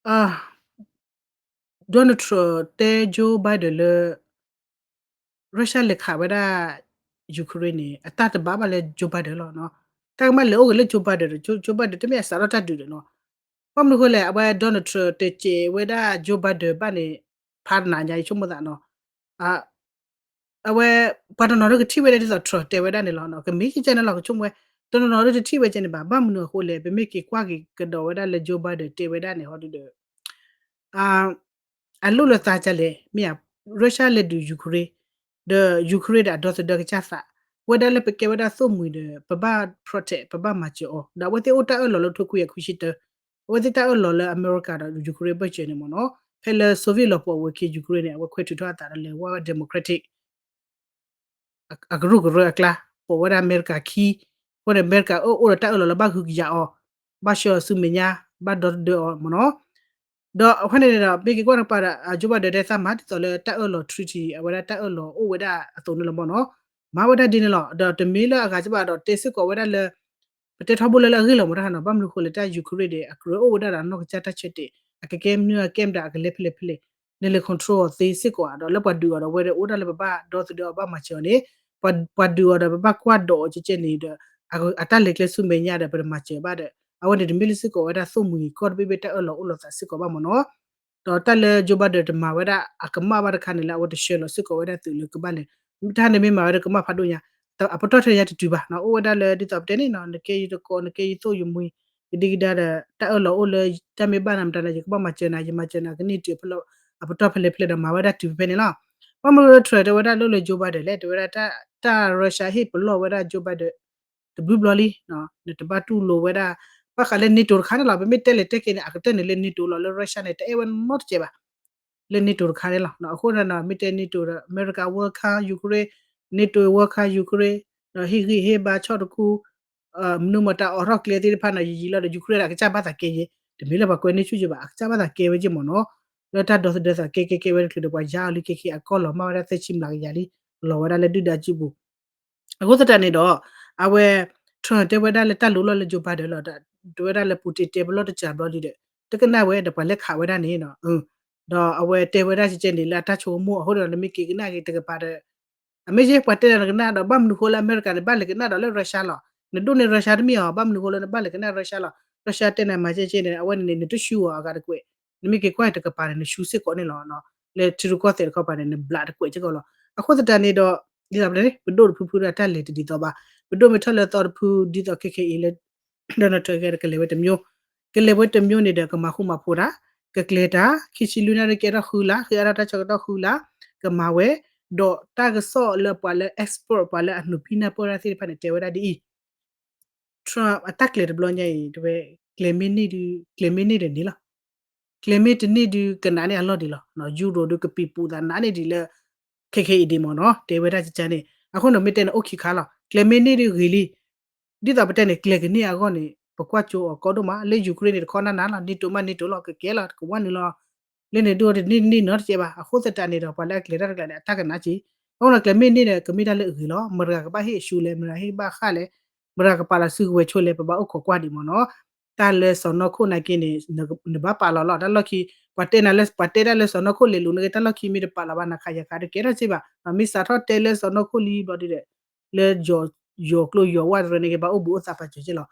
Donald Trump တဲ Joe Biden လၢ Russia လဲၤခးဝဲဒၣ် Ukraine န့ၣ် အတၢ်တဘၣ်ဘၣ်လၢ Joe Biden လီၤ. တၢ်ကမၣ်လဲၤအိၣ်ဂ့ၤလၢ Joe Biden ဒီး Joe Biden တမ့ၢ်အစးထီၣ်တၢ်ဒုးဒီးနီၤ, ဘၣ်မနုၤဃိလဲၣ် အဝဲ Donald Trump တစဲးဝဲဒၣ် Joe Biden ဘၣ်န့ၣ် ဖးတနၤညါ ယဆိကမိၣ်သးနီၤ အဝဲ ပှၤတနီၤနီၤကထံၣ်ဝဲဒၣ်ဒ်သိး Trump တဲဝဲဒၣ်န့ၣ်လီၤ. ကမ့ၢ်ကကဲန့ၣ်လီၤ ကဆိကမိၣ်ဝဲ တနီၤနီၤဒၣ်တထံၣ်ဝဲကဲန့ၣ်ဘၣ်. ဘၣ်မနုၤအဃိလဲၣ် ပမ့ၢ်က့ၤကွၢ်က့ၤကဒီးဝဲဒၣ်လၢ Joe Biden တဲဝဲဒၣ်န့ၣ် ဟီဒုဒီး အလိၣ်လၢသးကလဲၣ် မ့ၢ်ဧါ, Russia လဲၤဒုး Ukraine ဒီး Ukraine ဒီးအဒီသဒၢကစၢ်သး, ဝဲဒၣ်လၢပကဲဝဲဒၣ်သိၣ်မှံၤဒီး ပဘၣ် protect ပဘၣ်မၤစၢၤအီၤ, ဒီးအဝဲသ့ၣ်အိၣ်တၢ်အၢၣ်လီၤလၢထိခွံကယၤခွံဆံတၢ, အဝဲသ့ၣ်တၢ်အၢၣ်လီၤလၢအမဲရကၤဒီး Ukraine ဘၢၣ်စၢၤန့ၣ်မ့ၢ်နီၤ, ဖဲလၢ Soviet လီၤပှီၢ်ဝဲခံ Ukraine န့ၣ် အဝဲခွဲထုးထီၣ်အသးဒီးလဲၤဝဲ democratic အကရူၢ်ကရၢအကျါ, ပှီၢ်ဝဲဒၣ်အမဲရကၤခံ, အဃိန့ၣ် အမဲရကၤအိၣ်အိၣ်ဒီးတၢ်အၢၣ်လီၤလၢဘၣ်ဃုကယၤအီၤ, ဘၣ်ဆှၢအီၤဆူမဲာ်ညါ, ဘၣ်ဒီသဒၢအီၤမ့ၢ်နီၤ, ဒီးအဝဲန့ၣ်ဒီး မ့ၢ်က့ၤကွၢ်တကပၤဒီး Joe Biden တဲသးမၤဒ်သိးလၢတၢ်အၢၣ်လီၤ treaty အဝဲဒၣ်တၢ်အၢၣ်လီၤအိၣ်ဝဲဒၣ်အသိးန့ၣ်လီၤမ့ၢ်နီၤ, မၤဝဲဒၣ်ဒ်န့ၣ်လီၤ. ဒီးတမ့ၢ်လၢအဂၤကဘၣ်ဒီးတဲစ့ၢ်ကီးဝဲဒၣ်လၢ ပတဲထီဘိလၢလၢအဂ့ၢ်လီၤမ့ၢ်တၢ်နီၤ, ဘၣ်မနုၤဃိလဲၣ် တၢ် Ukraine န့ၣ် အကြၢးအိၣ်ဝဲဒၣ်ဒီးအနီၢ်ကစၢ်တၢ်ဆၢတဲာ်, အကကဲမနုၤအကဲမတၤ အကလဲၤဖဲလဲၣ်ဖဲလဲၣ်, နလဲၤ control အီၤသ့စ့ၢ်ကီးဧါ, ဒီးလၢပှၤဒုးအီၤဒီး ဝဲဒၣ်အိၣ်ဒၣ်လၢပဘၣ်ဒီသဒၢအီၤ ဘၣ်မၤစၢၤအီၤန့ၣ်, ပှၤဒုးအီၤဒီး ပဘၣ်ကွၢ်ဒိးအီၤကဲကဲန့ၣ်ဒီး အတၢ်လဲၤကျဲဆူမဲာ်ညါဒီး ပတမၤစၢၤဘၣ်ဒီး အဝဲန့ၣ်တမ့ၢ်လၢစ့ၢ်ကီးဝဲဒၣ်သိၣ်မှံၤကီၢ်တဘ့ၣ်ဘ့ၣ်တၢ်အၢၣ်လီၤအိၣ်လီၤသးစ့ၢ်ကီးဘၣ်မ့ၢ်နီၤ. ဒီးတၢ်လၢ Joe Biden တမၤဝဲဒၣ်အကမၣ်ဘၣ်တခါန့ၣ်လၢ အဝဲတဆှၢလီၤစ့ၢ်ကီးဝဲဒၣ်သုးလၢကဘၣ်လဲၤ, တၢ်န့ၣ်မ့ၢ်မၤဝဲဒၣ်ကမၣ်ဖးဒိၣ်ညါ, အပတီၢ်ထဲညါတတုၤဘၣ်နီၤ, အိၣ်ဝဲဒၣ်လၢဒ်သိးပတဲန့ၣ်နီၤ, နကဲယသကိး နကဲယသိၣ်ယမှံၤ, ကဒံကဒါဒီး တၢ်အၢၣ်လီၤအိၣ်လၢ တၢ်မ့ၢ်ဘၣ်နၤမတၤနၤ ယကဘၣ်မၤစၢၤနၤ ယမၤစၢၤနၤ ကန့ၢ်တုၤအပတီၢ်ဖဲလဲၣ်ဖဲလဲၣ်ဒီး မၤဝဲဒၣ်တုၤဖဲန့ၣ်လီၤ. ဘၣ်မနုၤလၢ Trump တဲဝဲဒၣ်လိၣ်လၢ Joe Biden လဲၣ်, တဲဝဲဒၣ် တၢ် Russia ဟ့ၣ်ပလီၢ်ဝဲဒၣ် Joe Biden တဘျုးဘျီလံ, နတဘၣ်တူၢ်လိာ်ဝဲဒၣ်, ဘၣ်ဃးလၢ NATO တခါန့ၣ်လီၤ, ပမ့ၢ်တဲလဲၤတဲက့ၤန့ၣ် အကတၢၢ်န့ၣ်လၢ NATO လီၤ, လၢ Russia န့ၣ် တအဲၣ်ဝဲနီတစဲးဘၣ်, လၢ NATO တခါန့ၣ်လီၤ. အဃိန့ၣ် မ့ၢ်တဲ NATO ဒီး America welcome Ukraine, NATO welcome Ukraine, ဒီးဟ့ၣ်ဂံၢ်ဟ့ၣ်ဘါဆီၣ်တခူ မနုၤမတၤအိးထီၣ်ကျဲသ့ၣ်တဖၣ်န့ၣ် ယံာ်ယံာ်လီၤဒီး Ukraine ဒီးအကစၢ်ဘၣ်သးကဲယဲ, တမ့ၢ်လၢပှၤကွဲန့ၢ်ဆူၣ်ယဲဘၣ်, အကစၢ်ဘၣ်သးကဲဝဲက့မ့ၢ်နီၤ, လၢတၢ်ဒီသဒၢသးကဲကဲကဲဝဲတချုးဒီး ပှၤယါအီၤလံခဲကဲ အကီၢ်လီၤမၢ်ဝဲဒၣ်သၢဆံမျးကယၤလံ, လီၤဝဲဒၣ်လၢဒုၣ်ဒါစုပူၤ အဃိသတးန့ၣ်ဒီး အဝဲ Trump တဲဝဲဒၣ်လၢတၢ်လိၤလီၢ်လၢ Joe Biden လီၤ, တဲဝဲဒၣ်လၢ Putin တဲပလီၢ်တစှၤဘျီလံဒီး တကနၣ်ဝဲဒီးပှၤလဲၤခးဝဲဒၣ်န့ၣ်, ဒီးအဝဲတဲဝဲဒၣ်ကဲန့ၣ်လၢအတၢ်ဆိကမိၣ်အဃိဒီး နမ့ၢ်က့ၤကနၣ်က့ၤတကပၤဒီး အမ့ၢ်ယဲပှၤတဲဒီးနကနၣ်ဒီး ဘၣ်မနုၤဃိလၢအမဲရကၤန့ၣ် ဘၣ်လဲၤကနၣ်ဒီးလၢ Russia လီၤ, နဒိၣ်န့ၢ် Russia တမ့ၢ်အီၤ, ဘၣ်မနုၤဃိလၢနဘၣ်လဲၤကနၣ် Russia လီၤ, Russia တဲနၤမၤကဲကဲန့ၣ် အဝဲန့ၣ်န့ၣ် နတဆူအီၤအဂၤတကွဲး, နမ့ၢ်က့ၤကွၢ်တကပၤန့ၣ် နဆူစ့ၢ်ကီးန့ၣ်လီၤ, လၢထံရူၢ်ကီၢ်သဲးတခီပၤန့ၣ် နဘျးတကွဲးစ့ၢ်ကီးလီၤ. အဃိသတးန့ၣ်ဒီး ဒ်သိးပတဲန့ၣ် ပဒိၣ်တဖုဖုဒီးတၢ်လဲၤတဒ်သိးဘၣ်, ပဒိၣ်မ့ၢ်ထီၣ်လၢသီတဖုဒ်သိးခဲခဲအံၤလၢ Donald Trump ကလဲၤဝဲတမျိုး, ကလဲၤဝဲတမျိုးန့ၣ်ဒီး ကမၤဃူမၤဖိးတၢ်, ကကျဲၤတၢ်, ခံဆံလွံၢ်နၣ်ရံၣ်ကဲထီၣ်ဃုလါ, ဃ့အါထီၣ်တၢ်ဆၢကတီၢ်ဃုလါ, ကမၤဝဲ, ဒီးတၢ်ကစီၣ်လၢပှၤလၢ expert ပှၤလၢအနုာ်ပံနၢ်ပၢၢ်တၢ်သ့ၣ်တဖၣ်န့ၣ် တဲဝဲဒၣ်ဒ်အံၤ Trump အတၢ်ကျဲၤတဘျီညါအံၤ တဲဝဲ ကျဲၤမ့ၢ်န့ၢ်ဒုး ကျဲၤမ့ၢ်န့ၢ်ဒီးန့ၣ်လီၤ. ကျဲၤမ့ၢ်တန့ၢ်ဒုး ကနးန့ၢ်အလီၢ်ဒံးလီၤ. ယူရိၤဒုးကပံာ်ပူၤသးနးန့ၢ်ဒံးလၢ ခဲခဲအံၤဒံးမ့ၢ်နီၤ တဲဝဲဒၣ်ကကန့ၣ်. အဃိန့ၣ် မ့ၢ်တဲန့ၣ်အိၣ်ခံခါလီၤ. ကျဲၤမ့ၢ်န့ၢ်ဒုးဂ့ၤလံ. ဒ်သိးပတဲန့ၣ် ကျဲၤကန့ၢ်အဂီၢ်န့ၣ် ပကွၢ်ကၠိအီၤကီဒိၣ်မး လၢ Ukraine န့ၣ် တခီနၢ်နၢ်လီၤ NATO မး NATO လီၤ ကကဲလီၤ ကဝဲနုာ်လီၤ လၢန့ၣ်ဒုးအီၤတန့ၢ်န့ၢ်နီတကဲဘၣ်. အဃိသတးန့ၣ်ဒီး ပှၤလၢအကျဲၤတၢ်တကျဲၤန့ၣ် အတၢ်ကနၣ်က့ၤ. အဃိန့ၣ် ကျဲၤမ့ၢ်န့ၢ်ဒီး ကမ့ၢ်တၢ်လၢအဂ့ၤလီၤ. မတၤကဘၣ်ဟ့ၣ်အရှုံးလဲၣ် မတၤဟ့ၣ်ဘၣ်ဃၣ်လဲၣ် မတၤကပာ်လီၤစုကဝဲၤဆိလဲၣ် ပဘၣ်အိၣ်ခိးကွၢ်ဒံးမ့ၢ်နီၤ. တၢ်လၢစီၤနီၢ်ခိၣ်နာ်က့န့ၣ် နဘၣ်ပာ်လီၤလီၤ. တၢ်လီၢ်ခံ ပှၤတဲနၤလၢ ပှၤတဲတၢ်လၢစီၤနီၢ်ခိၣ်လဲၤလူၤန့ၣ် တၢ်လီၢ်ခံမ့ၢ်တပာ်လီၤဘၣ် နခးယၤခးတကဲထီၣ်စ့ၢ်ဘၣ်. မ့ၢ်စးထီၣ်တဲလၢစီၤနီၢ်ခိၣ်လံဘျီဒုးဒီး လၢ ယီၤကျိယီၤဝၣ်တရၢန့ၣ် ကဘၣ်အိၣ်ဘူးအိၣ်သးပာ်စၢၤက့လီၤ.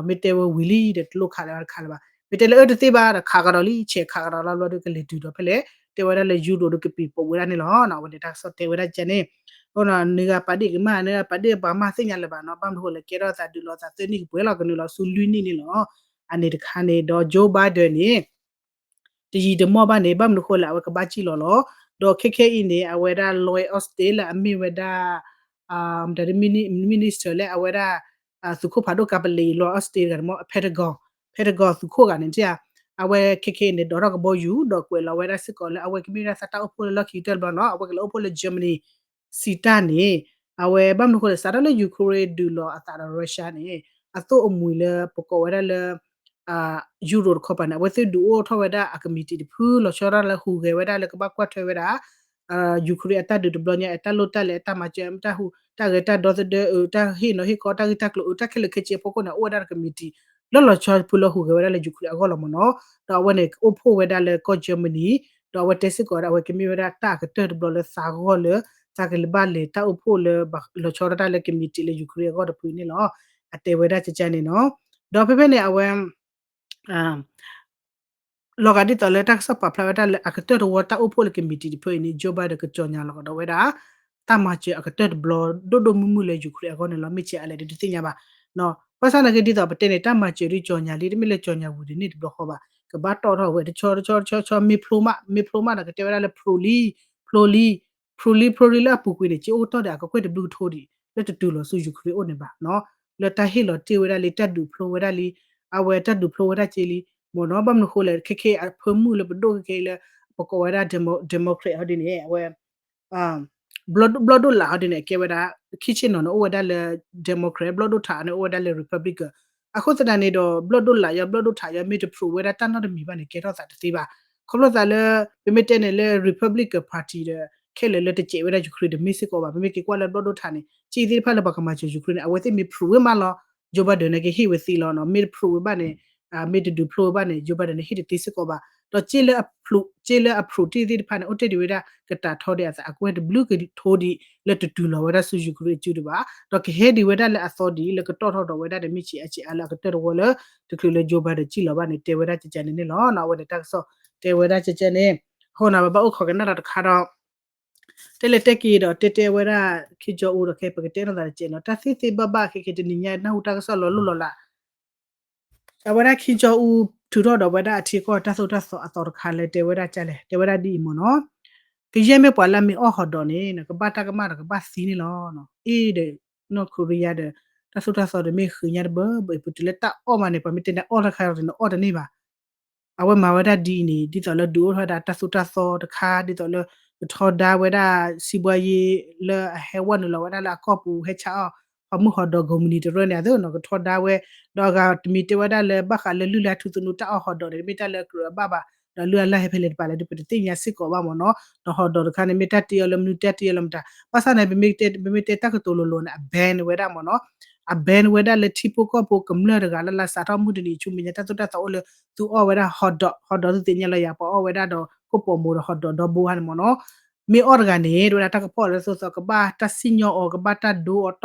မ့ၢ်တဲဝဲဝံၤလံဒီး တလိၣ်ခးလၢၤတခါလၢၤဘၣ်. မ့ၢ်တဲလၢအၢတသ့ဘၣ်ဒီး ခးကဒီးလံ ဆဲးခးကဒီးလီၤဘျီဒီး ကလဲၤတုၤဒီးဖဲလဲၣ် တဲဝဲဒၣ်လၢ ယူရိၤဒီးကပံာ်ပိာ်ဝဲဒၣ်န့ၣ်လီၤ. အဝဲန့ၣ်တၢ်ကစီၣ်တဲဝဲဒၣ်ကန့ၣ် အဃိ နဂၤပာ်ဒ့ၣ်ကမၣ် နဂၤပာ်ဒ့ၣ်ပှၤမၢ်သ့ၣ်ညါလၢၤဘၣ်နီၤ ဘၣ်မနုၤဃိလဲၣ် ကဲထီၣ်သးဒုးလီၤသးသၢနံၣ်ကပှဲၤလီၤ ကနုာ်လီၤဆူလွံၢ်နံၣ်န့ၣ်လီၤ. အန့ၣ်တခါန့ၣ် ဒီး Joe Biden န့ၣ် တယံာ်တမီၢ်ဘၣ်န့ၣ် ဘၣ်မနုၤဃိလဲၣ် အဝဲကဘၣ်စံၣ်လီၤလီၤ. ဒီးခဲခဲအံၤန့ၣ် အဝဲဒၣ် Lloyd Austin လၢအမ့ၢ်ဝဲဒၣ် minister လၢအဝဲဒၣ် သုးခိၣ်ဖးဒိၣ်ကၤပလံၤ Lloyd Austin တဂၤန့ၣ်မ့ၢ် Pentagon, Pentagon သုးခိၣ်ဂၤန့ၣ် အဝဲခဲခဲအံၤန့ၣ် ဒိးထီၣ်ကဘီယူၤ ဒီးကွဲးလီၤဝဲဒၣ်စ့ၢ်ကီးလၢ အဝဲကမ့ၢ်ဝဲဒၣ်သးတၢ်အိၣ်ဖှိၣ်လၢလီၢ်ခံကတၢၢ်တဘျီန့ၣ်လီၤ. အဝဲကလဲၤအိၣ်ဖှိၣ်လၢ Germany စံးတၢ်န့ၣ် အဝဲဘၣ်မနုၤဃိလဲၣ် စးထီၣ်လၢ Ukraine ဒုးလီၤအသးဒီး Russia န့ၣ် အသိၣ်အမှံၤလၢပကိးဝဲဒၣ်လၢ ယူရိၤတခီပၤန့ၣ် အဝဲသ့ၣ်ဒုးအိၣ်ထီၣ်ဝဲဒၣ်အကမံးတံာ်တဖု လီၤဆီဒၣ်လၢဟူးဂဲၤဝဲဒၣ်လၢကဘၣ်ကွၢ်ထွဲဝဲဒၣ် Ukraine အတၢ်ဒုးတဘျီညါ အတၢ်လိၣ်တၢ်လဲၤ အတၢ်မၤစၢၤ တၢ်ဟူး တၢ်ဂဲၤတၢ်ဒီသဒၢ တၢ်ဟ့ၣ်နီၤဟ့ၣ်ခီ တၢ်ဂ့ၢ်တၢ်ကျိၤ တၢ်ခဲလၢာ်ခဲဆ့အဖီခိၣ်န့ၣ် အိၣ်ဝဲဒၣ်တကမံးတံာ် လၢလီၤဆီဖုလၢဟူးဂဲၤဝဲဒၣ်လၢ Ukraine အဂီၢ်လီၤမ့ၢ်နီၤ. ဒီးအဝဲန့ၣ် အိၣ်ဖှိၣ်ဝဲဒၣ်လၢကီၢ် Germany ဒီးအဝဲတဲစ့ၢ်ကီးဝဲဒၣ် အဝဲကမ့ၢ်ဝဲဒၣ်တၢ်အကတၢၢ်တဘျီလၢသးဂီၢ်လၢ သးကလဲၤဘၣ်လဲၤတၢ်အိၣ်ဖှိၣ်လၢ လီၤဆီဒၣ်တၢ်လၢကမံးတံာ်လၢ Ukraine အဂီၢ်တဖုန့ၣ်လီၤ. အတဲဝဲဒၣ်ကကန့ၣ်နီၤ. ဒီးဖဲဖဲန့ၣ် အဝဲ လီၤဂာ်ဒ်သိးလၢတၢ်ကစီၣ်ပာ်ဖျါဝဲဒၣ်လၢအကတၢၢ်တဝီတၢ်အိၣ်ဖှိၣ်လၢကမံးတံာ်တဖုအံၤန့ၣ် Joe Biden ကကၠီၣ်ညါလီၤကဒီးဝဲဒၣ် တၢ်မၤစၢၤအကတၢၢ်တဘျီ ဒိၣ်ဒိၣ်မုၢ်မုၢ်လၢ Ukraine အဂီၢ်န့ၣ်လီၤ. မ့ၢ်ဆဲးအလဲၤဒ်တသ့ၣ်ညါဘၣ်. ဘၣ်ဆၣ်သနာ်က့ဒ်သိးပတဲန့ၣ် တၢ်မၤစၢၤဒ်ကၠီၣ်ညါလံ တမ့ၢ်လၢကၠီၣ်ညါဝံၤတန့ၢ်တဘျီဃီဘၣ်. ကဘၣ်တီၣ်ထီၣ်ဝဲတဆီတဆီတဆီတဆီ မ့ၢ်ဖျိမး မ့ၢ်ဖျိမးဒီး ကတဲဝဲဒၣ်လၢ ဖျိလံ ဖျိလံ ဖျိလံ ဖျိလံလၢအပူၤကွံာ်န့ၣ် က့အိၣ်ကတီၢ်ဒီးအကကွဲၢ်တဘျုးကထိဒံး လၢတတုၤလီၤဆူ Ukraine အိၣ်န့ၣ်ဘၣ်နီၤ. လၢတၢ်ဟ့ၣ်လီၤတ့ၢ်ဝဲဒၣ်လံ တၢ်ဒုးဖျိဝဲဒၣ်လံ အဝဲတၢ်ဒုးဖျိဝဲဒၣ်က့လံ မ့ၢ်နီၤ. ဘၣ်မနုၤဃိလဲၣ် ခဲခဲအဖၢမုၢ်လၢပဒိၣ်ခဲခဲလၢ ပကိးဝဲဒၣ် Demo-, Democrat ဟီဒ်န့ၣ် အဝဲ ဘျီၣ်ဒိၣ်လးဟီဒ်န့ၣ် အကဲဝဲဒၣ် ခံဆ့ၣ်နီၤန့ၣ် အိၣ်ဝဲဒၣ်လၢ Democrat ဘျီၣ်ဒိၣ်ထးန့ၣ် အိၣ်ဝဲဒၣ်လၢ Republican. အဃိသတးန့ၣ်ဒီး ဘျီၣ်ဒိၣ်လးယီ ဘျီၣ်ဒိၣ်ထးယီ မ့ၢ်တဖျိးဝဲဒၣ်တၢ်နီတမံၤဘၣ်န့ၣ် ကဲထီၣ်သးတသ့ဘၣ်. ခီဖျိသးလၢ ပမ့ၢ်တဲန့ၣ်လၢ Republican Party ဒီး ခဲလၢာ်လၢတစဲးဝဲဒၣ် Ukraine တမ့ၢ်စ့ၢ်ကီးဘၣ်. ပမ့ၢ်က့ၤကွၢ်လၢဘျီၣ်ဒိၣ်ထးန့ၣ် က့သ့ၣ်တဖၣ်လၢပှၤကမၤစၢၤ Ukraine န့ၣ် အဝဲသ့ၣ်မ့ၢ်ဖျိးဝဲမးလီၤ Joe Biden န့ၣ် ကဟ့ၣ်ဝဲသ့လီၤနီၤ. မ့ၢ်တဖျိးဝဲဘၣ်န့ၣ် မ့ၢ်တဒုးဖျိးဝဲဘၣ်န့ၣ် Joe Biden န့ၣ် ဟ့ၣ်တသ့စ့ၢ်ကီးဘၣ်. ဒီးက့လၢအဖျိး က့လၢအဖျိးတ့ၢ်သ့ၣ်တဖၣ်န့ၣ် အိၣ်တ့ၢ်ဒံးဝဲဒၣ် ကတၢ်ထီဒံးအသးအကွဲၢ်တဘျုးကထိဒံး လၢတတုၤလီၤဝဲဒၣ်ဆူ Ukraine အစုဒံးဘၣ်. ဒီးကဟဲဒံးဝဲဒၣ်လၢအသီဒံး လၢကတီၢ်ထီၣ်ဒီးဝဲဒၣ်ဒီး မ့ၢ်ဆံးအါဆံးအါလၢအကတၢၢ်တဝီလၢ တချုးလၢ Joe Biden စံၣ်လီၤဘၣ်န့ၣ် တဲဝဲဒၣ်ကကန့ၣ်န့ၣ်လီၤ. အဝဲန့ၣ်တၢ်ကစီၣ်တဲဝဲဒၣ်ကကန့ၣ် အဃိန့ၣ် ပဘၣ်အိၣ်ခိးကနၣ်ဒီးတခါဒီး တဲလဲၤတဲက့ၤဒီး တဲတဲဝဲဒၣ် Kim Jong Un ဒီး ခဲ ပကတဲနီၢ်သးတကဲးနီၤ တၢ်သ့သ့ဘၣ်ဘၣ်ခဲက့ၤ တနံၤညါနၢ်ဟူတၢ်ကစီၣ်လီၤလိၢ်လီၤလး အဝဲဒၣ် Kim Jong Un ထုးထီၣ်ဒီးဝဲဒၣ်အထံအကီၢ်တၢ်သိၣ်တၢ်သီအသီတခါလၢတဲဝဲဒၣ်ကလဲၣ် တဲဝဲဒၣ်ဒ်အံၤမ့ၢ်နီၤ ကယဲၢ်မ့ၢ်ပှၤလၢအမ့ၢ်အီၣ်ဟီၣ်ဒီးန့ၣ် ကဘၣ်တၢ်ကမၣ်ဒီးကဘၣ်သံန့ၣ်လီၤ. အ့ဒီး North Korea ဒီး တၢ်သိၣ်တၢ်သီဒီးမ့ၢ်ဃံးညါတဘၢဘၢ ပတုၤလၢတၢ်အီၣ်မးန့ၣ် ပှၤမ့ၢ်တဲန့ၣ်အီၣ်တခါဒီးန့ၣ်အီၣ်တန့ၢ်ဘၣ် အဝဲမၤဝဲဒၣ်ဒ်အံၤန့ၣ် ဒ်သိးလၢဒုးအိၣ်ထီၣ်ဝဲဒၣ်တၢ်သိၣ်တၢ်သီတခါ ဒ်သိးလၢ ကထီဒါဝဲဒၣ် စံးဘှါယ့ လၢအဟဲဝဲနုာ်လီၤဝဲဒၣ်လၢအကီၢ်ပူၤ ဟဲဆါအီၣ် ဟီၣ်မုၢ်ဟီၣ်ဒီး ကုမ္ပဏီ တရၢန့ၣ် အသိးနီၤ ကထီဒါဝဲ ဒီးအဂၤတမံၤတဲဝဲဒၣ်လၢ ဘၣ်ဃးလၢလုၢ်လၢ်ထူသနူတၢ်အီၣ်ဟီၣ်ဒီးန့ၣ် တမ့ၢ်တၢ်လၢအကြၢးအဘၣ်ဘၣ် ဒီးလုၢ်အလၢ်ဟဲဖဲလဲၣ်တပၤလဲၣ်ဒီး ပတသ့ၣ်ညါစ့ၢ်ကီးဘၣ်မ့ၢ်နီၤ ဒီးဟီၣ်ဒီးတခါန့ၣ် မ့ၢ်တၢ်တ့အီၤလၢမနုၤ တၢ်တ့အီၤလၢမတၤ ဘၣ်ဆၣ်န့ၣ် ပမ့ၢ်တဲတၢ်ကတိၤလိၤလိၤန့ၣ် အ ban ဝဲဒၣ်မ့ၢ်နီၤ အ ban ဝဲဒၣ်လၢထံဖိကီၢ်ဖိကမျၢၢ်တဂၤလၢ်လၢ် စးထီၣ်မုၢ်တနံၤဆူမဲာ်ညါ တၢ်သိၣ်တၢ်သီအိၣ်လၢ သုအီၣ်ဝဲဒၣ်ဟီၣ်ဒီး ဟီၣ်ဒီးသုသ့ၣ်ညါလီၤယၤ ပှၤအီၣ်ဝဲဒၣ်ဒီး ကိၣ်ပိာ်မိၤဒီးဟီၣ်ဒီးဒီဘိဧါန့ၣ်မ့ၢ်နီၤ မ့ၢ်အီၣ်တဂၤန့ၣ် တဝဲဒၣ်တၢ်ကဖီၣ်လၢသိၣ်သီ ကဘၣ်တၢ်စံၣ်ညီၣ်အီၤ ကဘၣ်တၢ်ဒိအီၤတီၢ်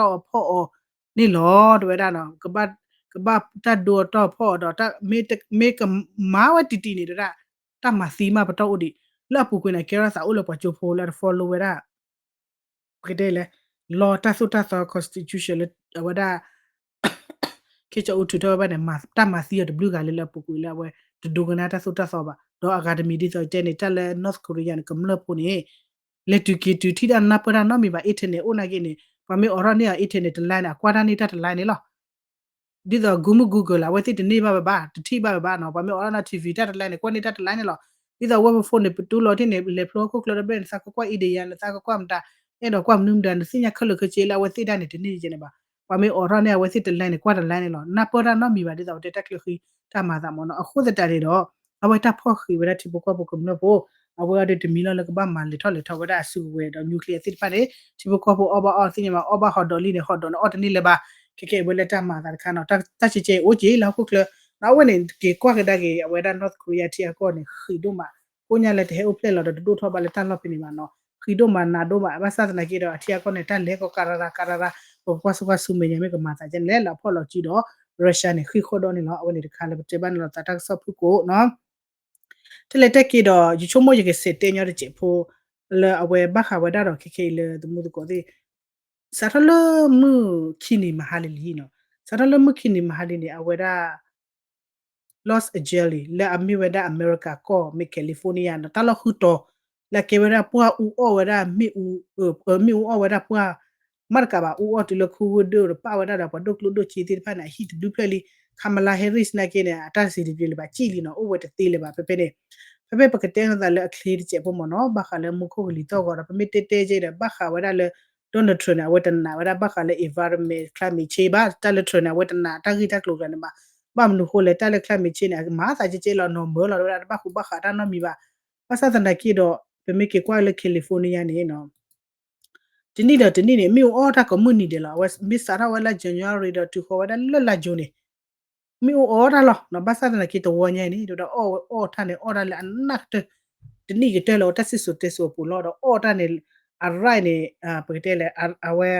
အီၤဖီၣ်အီၤန့ၣ်လီၤ တဝဲဒၣ်နီၤ ကဘၣ်တၢ်ဒိအီၤတီၢ်အီၤဖီၣ်အီၤဒီး မ့ၢ်ကမၤဝဲတံၢ်တံၢ်န့ၣ် တဝဲဒၣ် တၢ်မၤသံမးပတီၢ်အိၣ်ဒံး လၢအပူၤကွံာ်န့ၣ် ကဲထီၣ်သးအိၣ်လၢပှၤကၠိဖိလၢအတ follow ဝဲဒၣ် ပကတဲလဲၣ် လီၤတၢ်သိၣ်တၢ်သီ constitution လၢအဝဲဒၣ် ခ့ကၠီအူထုးထီၣ်ဝဲဘၣ်န့ၣ် မၤတၢ်မၤသံအီၤတဘျုးဂၤလၢလၢအပူၤကွံာ်လၢအဝဲ တဒိကနၣ်တၢ်သိၣ်တၢ်သီဘၣ် ဒီးအဂၤတမံၤဒ်သိးတဲန့ၣ် တၢ်လၢ North Korea န့ၣ် ကမျၢၢ်ဖိန့ၣ် လဲၤတုၤက့ၤတုၤထံၣ်တၢ်နၢ်ပၢၢ်တၢ်နီတမံၤဘၣ် internet အိၣ်နာ်က့န့ၣ် ပှၤမ့ၢ်အိးထီၣ်န့ၢ်အီၤ internet တ line န့ၣ် အကွၢ်တၢ်န့ၢ်တၢ်တ line န့ၣ်လီၤ ဒ်သိး Google Google လၢ အဝဲသ့ၣ်တန့ၢ်ဘၣ်ဘၣ်ဘၣ် တထံၣ်ဘၣ်ဘၣ်ဘၣ်နီၤ ပှၤမ့ၢ်အိးထီၣ်န့ၢ် TV တၢ်တ line န့ၣ် ကွၢ်န့ၢ်တၢ်တ line န့ၣ်လီၤ ဒ်သိး web phone န့ၣ် ပတူၢ်လိာ်ထံၣ်န့ၣ် လဲၤဖျိဟီၣ်ခိၣ်ချၢဒီဘ့ၣ်န့ၣ် သးကကွၢ် India န့ၣ် သးကကွၢ်မတၤ အဲၣ်ဒိးကွၢ်မနုၤမတၤ နသ့ၣ်ညါခဲလၢာ်ခဲဆ့လၢအဝဲသ့ၣ်ဒၣ်န့ၣ် တန့ၢ်ယဲန့ၣ်ဘၣ် ပှၤမ့ၢ်အိးထီၣ်န့ၢ်အဝဲသ့ၣ်တ line န့ၣ် ကွၢ်တ line န့ၣ်လီၤ နၢ်ပၢၢ်တၢ်နီတမံၤဘၣ် ဒ်သိးပတဲတၢ်ချၢဃံတၢ်မၤသးမ့ၢ်နီၤ အဃိသတးန့ၣ်ဒီး အဝဲတၢ်ဖီၣ်ဃံးဝဲဒၣ်ထံဖိကီၢ်ဖိကမျၢၢ်ဖိ အဝဲအံၤဒီးတမံၤလီၤလၢကဘၣ်မၤလဲၤထီၣ်လဲၤထီဝဲဒၣ်အစုကဝဲၤဒီး nuclear သ့ၣ်တဖၣ်န့ၣ် ထံဖိကီၢ်ဖိအီၣ်ဘၣ်အီၣ်သ့ၣ်ညါမး အီၣ်ဘၣ်ဟီၣ်ဒီးလံန့ၣ် ဟီၣ်ဒီးန့ၣ်အီၣ်တန့ၢ်လၢၤဘၣ် ခဲကဲအံၤဝဲလၢတၢ်မၤသးတခါနီၤ တၢ်ဆဲးကဲအံၤအိၣ်က့ၤလၢဟီၣ်ခိၣ်ချၢ အဝဲန့ၣ် က့ၤကွၢ်ကဒါက့ၤ အဝဲဒၣ် North Korea ထံအကီၢ်န့ၣ် ဃံးဒိၣ်မး ကိညါလၢတဟဲအိၣ်ဖျဲၣ်လီၤဒီးတဒိၣ်ထီၣ်ဘၣ်လၢတၢ်လီၢ်ဖဲန့ၣ်ဘၣ်နီၤ ဃံးဒိၣ်မးနးဒိၣ်မး ဘၣ်ဆၣ်သနာ်က့ဒီး အထံအကီၢ်န့ၣ် တၢ်လဲၤကီးကရၤရၤကရၤရၤ ပကကွၢ်ဆိကွၢ်ဆူမဲာ်ညါ မ့ၢ်ကမၤသးဒ်လဲၣ်လၢအဖီၣ်လီၤစုဒီး Russia န့ၣ် ဃံးဃီၣ်ဒီးန့ၣ်လီၤ. အဝဲန့ၣ်တခါလၢပတဲဘၣ်န့ၣ်လီၤသးတၢ်ကစီၣ်ဖုၣ်ကိာ်နီၤ. ထဲလဲၣ်ထဲက့ၤဒီး ယဆိကမိၣ်ယကစံးတဲညီတစဲးဖိ လၢအဝဲဘၣ်ဃးဝဲဒၣ်ဒီးခဲခဲအံၤလၢသမူသကိးသ့ၣ် စးထီၣ်လၢမုၢ်ခံနံၤမဟါလံလံနီၤ, စးထီၣ်လၢမုၢ်ခံနံၤမဟါလံန့ၣ် အဝဲဒၣ် Los Angeles လၢအမ့ၢ်ဝဲဒၣ်အမဲရကၤကီၢ် မ့ၢ် California နီၤ တၢ်လီၢ်ဃုတီၤ လၢအကဲဝဲဒၣ်ပှၢ်အူအီၣ်ဝဲဒၣ်မ့ၣ်အူ, မ့ၣ်အူအီၣ်ဝဲဒၣ်ပှၢ် မးတကးဘၣ် အူအီၣ်တုၤလၢခူဝ့ၢ်ဒိၣ်ဒီး ပာ်ဝဲဒၣ်ဒီးပှၤဒိၣ်ကျိၣ်ဒိၣ်စ့သ့ၣ်တဖၣ်န့ၣ် အဟံၣ်တဒုဖျၢၣ်လံ. Kamala Harris နာ်က့န့ၣ် အတၢ်စံးတပျ့ၤလၢၤဘၣ် ကံၣ်လံနီၤ အိၣ်ဝဲတသ့လၢၤဘၣ် ဖဲဖဲန့ၣ် ဖဲဖဲပကတဲအသးလၢအချ့တစဲးဖိမ့ၢ်နီၤ ဘၣ်ဃးလၢမူခိၣ်ကလံၤသီၣ်ဂီၤဒီး ပမ့ၢ်တဲတဲကဲဒီး ဘၣ်ဃးဝဲဒၣ်လၢ Donald Trump န့ၣ် အဝဲတနာ်ဝဲဒၣ်ဘၣ်ဃးလၢ environment climate change ဘၣ် တၢ်လၢ Trump န့ၣ် အဝဲတနာ်တၢ်ဂ့ၢ်တၢ်ကျိၤကျါန့ၣ်ဘၣ်. ဘၣ်မနုၤအဃိလဲၣ် တၢ်လၢ climate change န့ၣ် အကမၤသးကဲကဲလီၤ နီၢ်မၢလီၤဝဲဒၣ် တဘၣ်ဃူဘၣ်ဃးတၢ်နီတမံၤဘၣ်. ဘၣ်ဆၣ်သနာ်က့ဒီး ပမ့ၢ်က့ၤကွၢ်လၢ California န့ၣ်နီၤ တနံၣ်ဒီးတနံၣ်န့ၣ် မ့ၣ်အူအီၣ်တၢ်ကိးမုၢ်နံၤဒဲးလီၤ. အဝဲမ့ၢ်စးထီၣ်ဝဲလၢ January ဒီးတုၤဃီၤဝဲဒၣ်လၢလါ June န့ၣ် မ့ၣ်အူအီၣ်တၢ်လီၤ. ဘၣ်ဆၣ်သနာ်က့တဝီညါအံၤန့ၣ် ဒီးအီၣ်ဝဲအီၣ်တၢ်န့ၣ် အီၣ်တၢ်လၢအနၢ်ကတၢၢ် တနံၣ်ကတၢၢ်လၢ တၢ်စံၣ်စိၤတဲစိၤအပူၤလီၤ. ဒီးအီၣ်တၢ်န့ၣ် အရၢၣ်န့ၣ် ပကတဲလဲၣ် အဝဲ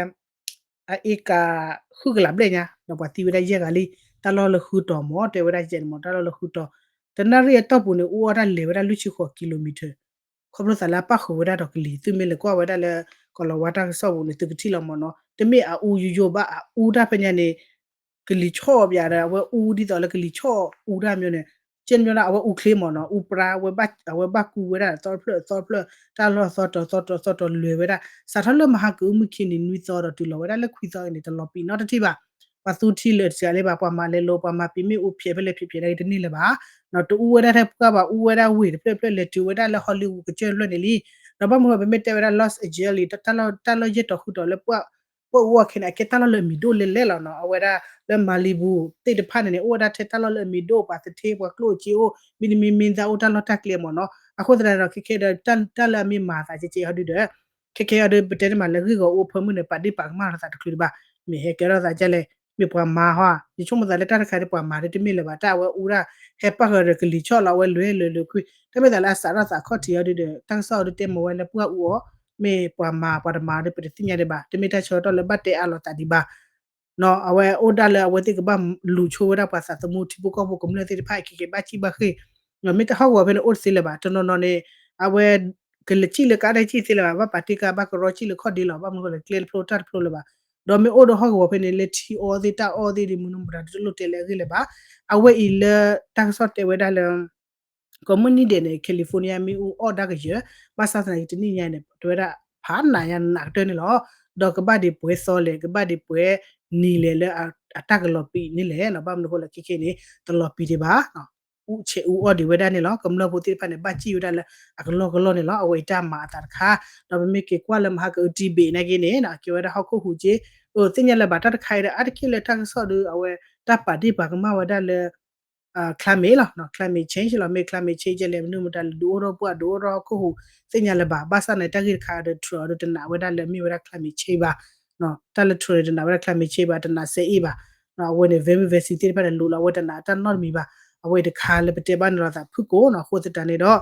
အအ့ကၤဃုကလးဘျဲၣ်ညါ ဒီးပှၤသံဝဲဒၣ်ယဲၢ်ဂၤလံ. တၢ်လီၢ်လၢဃုတီၤမ့ၢ် တဲဝဲဒၣ်ယဲၢ်န့ၣ်မ့ၢ် တၢ်လီၢ်လၢဃုတီၤ တနၣ်ရံၣ်အတီၢ်ပူၤန့ၣ် အူအီၣ်တၢ်လဲၤဝဲဒၣ်လွံၢ်ဆံဃိး kilometer ခီဖျိသးလၢအပၣ်ဃုာ်ဝဲဒၣ်ဒီးကလံၤ သုမ့ၢ်လဲၤကွၢ်ဝဲဒၣ်လၢ ကီၤလၤဝါတၢ်ကစီၣ်ပူၤန့ၣ် သုကထံၣ်လီၤမ့ၢ်နီၤ. တမ့ၢ်အအူယိယိဘၣ် အအူတၢ်ဖဲညါန့ၣ် ကလံၤဆီၣ်ပၠးဒီး အဝဲအူဒ်သိးလၢကလံၤဆီၣ်အူတၢ်မ့ၢ်န့ၣ် ကဲမ့ၢ်ဒၣ် အဝဲအူချ့မ့ၢ်နီၤ အူပြါ အဝဲဘၣ်ကူဝဲဒၣ်သီတဖျၢၣ်သီတဖျၢၣ် တၢ်လီၢ်သီတီၤသီတီၤသီတီၤလဲၤဝဲဒၣ် စးထီၣ်လၢမဟါကအုမုၢ်ခံနံၤနွံသီဒီးတုၤလီၤဝဲဒၣ်လၢခွံသီအံၤန့ၣ် တလီၤပံာ်နီတထံၣ်ဘၣ်. ပှၤသူထံလၢာ်တစှၤလၢၤဘၣ် ပှၤမၤလဲၤလိၤ ပှၤမၤပံာ်မ့ၣ်အူဖျဲးဖဲလဲၣ်ဖျဲးဖျဲးနာ်က့တန့ၢ်လၢၤဘၣ်. တအူဝဲဒၣ်ထဲပှၢ်ဘၣ် အူဝဲဒၣ်ဝ့ၢ်တဖျၢၣ်ဖျၢၣ်လဲၤတုၤဝဲဒၣ်လၢ Hollywood ကစၢၢ်တဖျၢၣ်န့ၣ်လံ. ဒီးဘၣ်မနုၤပမ့ၢ်တဲဝဲဒၣ် Los Angeles တၢ်လီၢ်ယဲၢ်တီၤဃုတီၤလၢ ပှၢ်အူအီၣ်ခဲန့ၣ် အကဲတၢ်လီၢ်လၢအမံၤဒိၣ်လဲၣ်လဲၣ်လီၤနီၤ. အဝဲဒၣ်လၢ Malibu သ့ၣ်တဖၣ်န့ၣ်န့ၣ် အိၣ်ဝဲဒၣ်ထဲတၢ်လီၢ်လၢအမံၤဒိၣ် ပှၤသထ့ပှၤကျိၣ်စ့အိၣ် မံတမံၤမံသးအိၣ်တၢ်လီၢ်တၢ်ကျဲမ့ၢ်နီၤ. အဃိသတးဒီး ခဲခဲဒီး တၢ်လၢအမ့ၢ်မၤသးကဲကဲဟီဒုဒီး ခဲခဲအံၤဒီး ပတဲတမံၤလၢဂ့ၢ်ဂီၤအိၣ်ဖၢမုၢ်န့ၣ် ပာ်ဒ့ၣ်ပာ်ကမၣ်လီၤသးတချုးတဘၣ် မ့ၢ်ဟဲကဲထီၣ်သးဒ်လဲၣ် မ့ၢ်ပှၤမၤဟီ ယဆိကမိၣ်သးလၢတၢ်တခါဒ်ပှၤမၤဒ်တမ့ၢ်လၢၤဘၣ် တၢ်အဝဲအူဒၣ် ဟဲပၣ်ဃုာ်ဒီးကလံၤဆီၣ်လီၤ အဝဲလဲၤလဲၤလဲၤကွံာ် တၢ်မ့ၢ်သးလၢအစးထီၣ်သးခီၣ်ထံးအီၤဒုဒီး တၢ်ကစီၣ်အီၤဒုတဲမ့ၢ်ဝဲလၢပှၢ်အူအီၣ် မ့ၢ်ပှၤမၤပှၤတမၤဒီးပတသ့ၣ်ညါဒံးဘၣ် တမ့ၢ်တၢ်ဆၢကတီၢ်လၢဘၣ်တဲအါလိာ်သးဒံးဘၣ် အဝဲအိၣ်ဒၣ်လၢအဝဲသ့ၣ်ကဘၣ်လူၤဆိဝဲဒၣ်ပှၤသးသမူထံဖိကီၢ်ဖိကမျၢၢ်သ့ၣ်တဖၣ် ခဲက့ၤဘၣ်စံၣ်ဘၣ်ဃ့ၢ် မ့ၢ်တဟီၣ်ကဝီၤဖဲန့ၣ်အိၣ်တသ့လၢၤဘၣ် တနီၤနီၤန့ၣ် အဝဲ ကလဲၤစံၣ်လၢကါဒဲးစံၣ်သ့လၢၤဘၣ် ဘၣ်ပာ်တ့ၢ်ကါဘၣ်ကရီစံၣ်လၢခီၣ်ဒ့လီၤ ဘၣ်မနုၤဃိလဲၣ် ကျဲတဖျိတၢ်တဖျိလၢၤဘၣ် ဒီးမ့ၢ်အိၣ်ဒီးဟီၣ်ကဝီၤဖဲန့ၣ် လၢထံအီသ့ၣ်တၢ်အီသ့ၣ်ဒ်မနုၤမတၤဒ်တလိၣ်တဲလၢအဂ့ၢ်လၢၤဘၣ် အဝဲအံၤလၢတၢ်ကစီၣ်တဲဝဲဒၣ်လၢ ကိးမုၢ်နံၤဒဲးန့ၣ် California မ့ၢ်အူအီၣ်ဒၣ်ကယၢၤ ဘၣ်ဆၣ်သနာ်က့တနံၣ်ညါန့ၣ် တဲဝဲဒၣ် ဖးနးညါနးကတၢၢ်န့ၣ်လီၤ. ဒီးကဘၣ်ဒံးပှဲၤသီလဲၣ် ကဘၣ်ဒံးပှဲၤနံၤလဲၣ်လၢအတၢ်ကလီၤပံာ်န့ၣ်လဲၣ် ဘၣ်မနုၤဃိလၢခဲခဲန့ၣ် တလီၤပံာ်ဒံးဘၣ် အူဆဲးအူအီၣ်ဒံးဝဲဒၣ်န့ၣ်လီၤ. ကမျၢၢ်ဖိသ့ၣ်တဖၣ်န့ၣ် ဘၣ်စံၣ်ဝဲဒၣ်လၢအကလီၢ်ကလီၢ်န့ၣ်လီၤ. အဝဲအံၤတၢ်မၤအသးတခါ ဒီးပမ့ၢ်က့ၤကွၢ်လၢမဟါကအုတံဘ့ၣ်နာ်က့န့ၣ် ကဲဝဲဒၣ်ဟီၣ်ခိၣ်ဟူးက့ သ့ၣ်ညါလၢၤဘၣ်တၢ်တခါအံၤဒီး အါတက့ၢ်လၢတၢ်ကစီၣ်ဒီး အဝဲတၢ်ပာ်ဒ့ၣ်ပာ်ကမၣ်ဝဲဒၣ်လၢ climate လီၤ climate change လီၤ. မ့ၢ် climate change ကဲလဲၣ် မနုၤမတၤလၢဒုးအိၣ်ထီၣ်ပှၢ်ဒုးအိၣ်ထီၣ်ဟီၣ်ခိၣ်ဟူး သ့ၣ်ညါလၢၤဘၣ်. ဘၣ်ဆၣ်န့ၣ် တၢ်ဂ့ၢ်တခါဒီး Trump ဒီးတနာ်ဝဲဒၣ်လၢမ့ၢ်ဝဲဒၣ် climate change ဘၣ် တၢ်လၢ Trump န့ၣ် တနာ်ဝဲဒၣ် climate change ဘၣ် တနာ်စဲအ့ၣ်ဘၣ်. အဝဲန့ၣ် vaccine သ့ၣ်တဖၣ်န့ၣ် လိးလီၤအဝဲတနာ်တၢ်နီတမံၤဘၣ်. အဝဲအံၤတခါလၢပတဲဘၣ်န့ၣ်လီၤသးဖုၣ်ကိာ်နီၤ အဃိသတးန့ၣ်ဒီး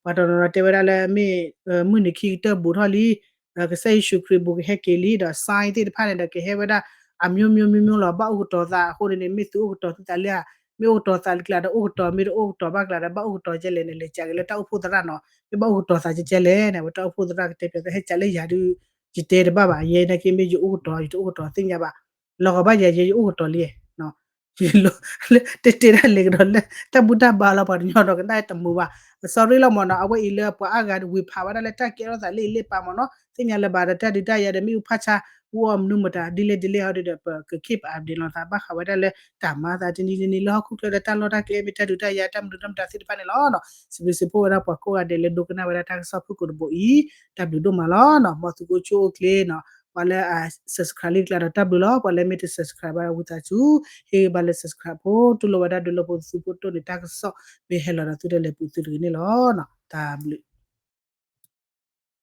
ပှၤတနီၤနီၤတဲဝဲဒၣ်လၢမ့ၢ် မုၢ်နံၤခံကတၢၢ်ဘူးထီၣ်လံ ကစၢ်ယ့ၣ်ၡူးခရံာ်ဘူးကဟဲက့ၤလံဒီး sign သ့ၣ်တဖၣ်န့ၣ်ဒီးကဟဲဝဲဒၣ် အမျိုးမျိုးမျိုးမျိုး လီၤ. ဘၣ်အိၣ်ကတီၤသးအဃိန့ၣ်န့ၣ် မ့ၢ်သုအိၣ်ကတီၤသုသးလၢဧါ, မ့ၢ်အိၣ်ကတီၤသးလၢကျါဒီး အိၣ်ကတီၤ မ့ၢ်တအိၣ်ကတီၤဘၣ်ကျါဒီး ဘၣ်အိၣ်ကတီၤကဲလဲၣ်န့ၣ် လဲၤကးက့ၤလၢတၢ်အိၣ်ဖှိၣ်သရၣ်နီၤ. မ့ၢ်ဘၣ်အိၣ်ကတီၤသးကဲကဲလဲၣ်န့ၣ် အဝဲတၢ်အိၣ်ဖှိၣ်သရၣ်ကတဲပၠးသး ဟဲကးလၢယၤဒုး ယတဲတဘၣ်ဘၣ်. ယဲနာ်က့မ့ၢ်ယအိၣ်ကတီၤ ယတအိၣ်ကတီၤသ့ၣ်ညါဘၣ်. လီၤဂာ်ဘၣ်ယၤ ယဲယအိၣ်ကတီၤလံ တဲတဲဒၣ်လဲာ်ကဒီးလၢ တၢ်ဘူၣ်တၢ်ဘါလီၤ ပှၤကညီဒီးကနၣ်တမုာ်ဘၣ်. sorry လီၤမ့ၢ်နီၤ. အဝဲအံၤလၢပှၤအါဂၤဝ့ၤဖးဝဲဒၣ်လၢတၢ်ကဲထီၣ်သးလၢအံၤလၢပာ်မ့ၢ်နီၤ သ့ၣ်ညါလၢၤဘၣ်ဒီး တၢ်ဒုးတၢ်ယၤဒီး မ့ၣ်အူဖးဆါ အူအီၣ်မနုၤမတၤ ဒ်လဲၣ်ဒ်လဲၣ်ဟီဒုဒီး ပက keep update လီၤသး ဘၣ်ဃးဝဲဒၣ်လၢတၢ်မၤသးတနံၤတနံၤလၢဟီၣ်ခိၣ်ချၢဒီး တၢ်လီၢ်တၢ်ကျဲ မ့ၢ်တၢ်ဒုးတၢ်ယၤ တၢ်မနုၤတၢ်မတၤသ့ၣ်တဖၣ်န့ၣ်လီၤ. စံးဘျုးစံးဖှိၣ်ဝဲဒၣ်ပှၤကိးဂၤဒဲးလၢဒိကနၣ်ဝဲဒၣ်တၢ်ကစီၣ်ဖုၣ်ကိာ်တဘိအံၤ တၢ်ဘျုးဒိၣ်မးလီၤ. မ်သုကအိၣ်ဆူၣ်အိၣ်ချ့နီၤ ပှၤလၢအ subscribe လံကျါဒီးတၢ်ဘျုးလီၤ. ပှၤလၢမ့ၢ်တ subscribe ဘၣ်ဝံသးစူၤ ဟ့ၣ်ဂံၢ်ဘါလၢ subscribe ဖိ တူၢ်လိာ်ဝဲဒၣ်ဒုးလၢဖိသုဖိတိၢ်န့ၣ် တၢ်ကစီၣ်မ့ၢ်ဟဲလီၤဒီးသုတလဲၤပူၤသုတဂ့ၤန့ၣ်လီၤ. တၢ်ဘျုး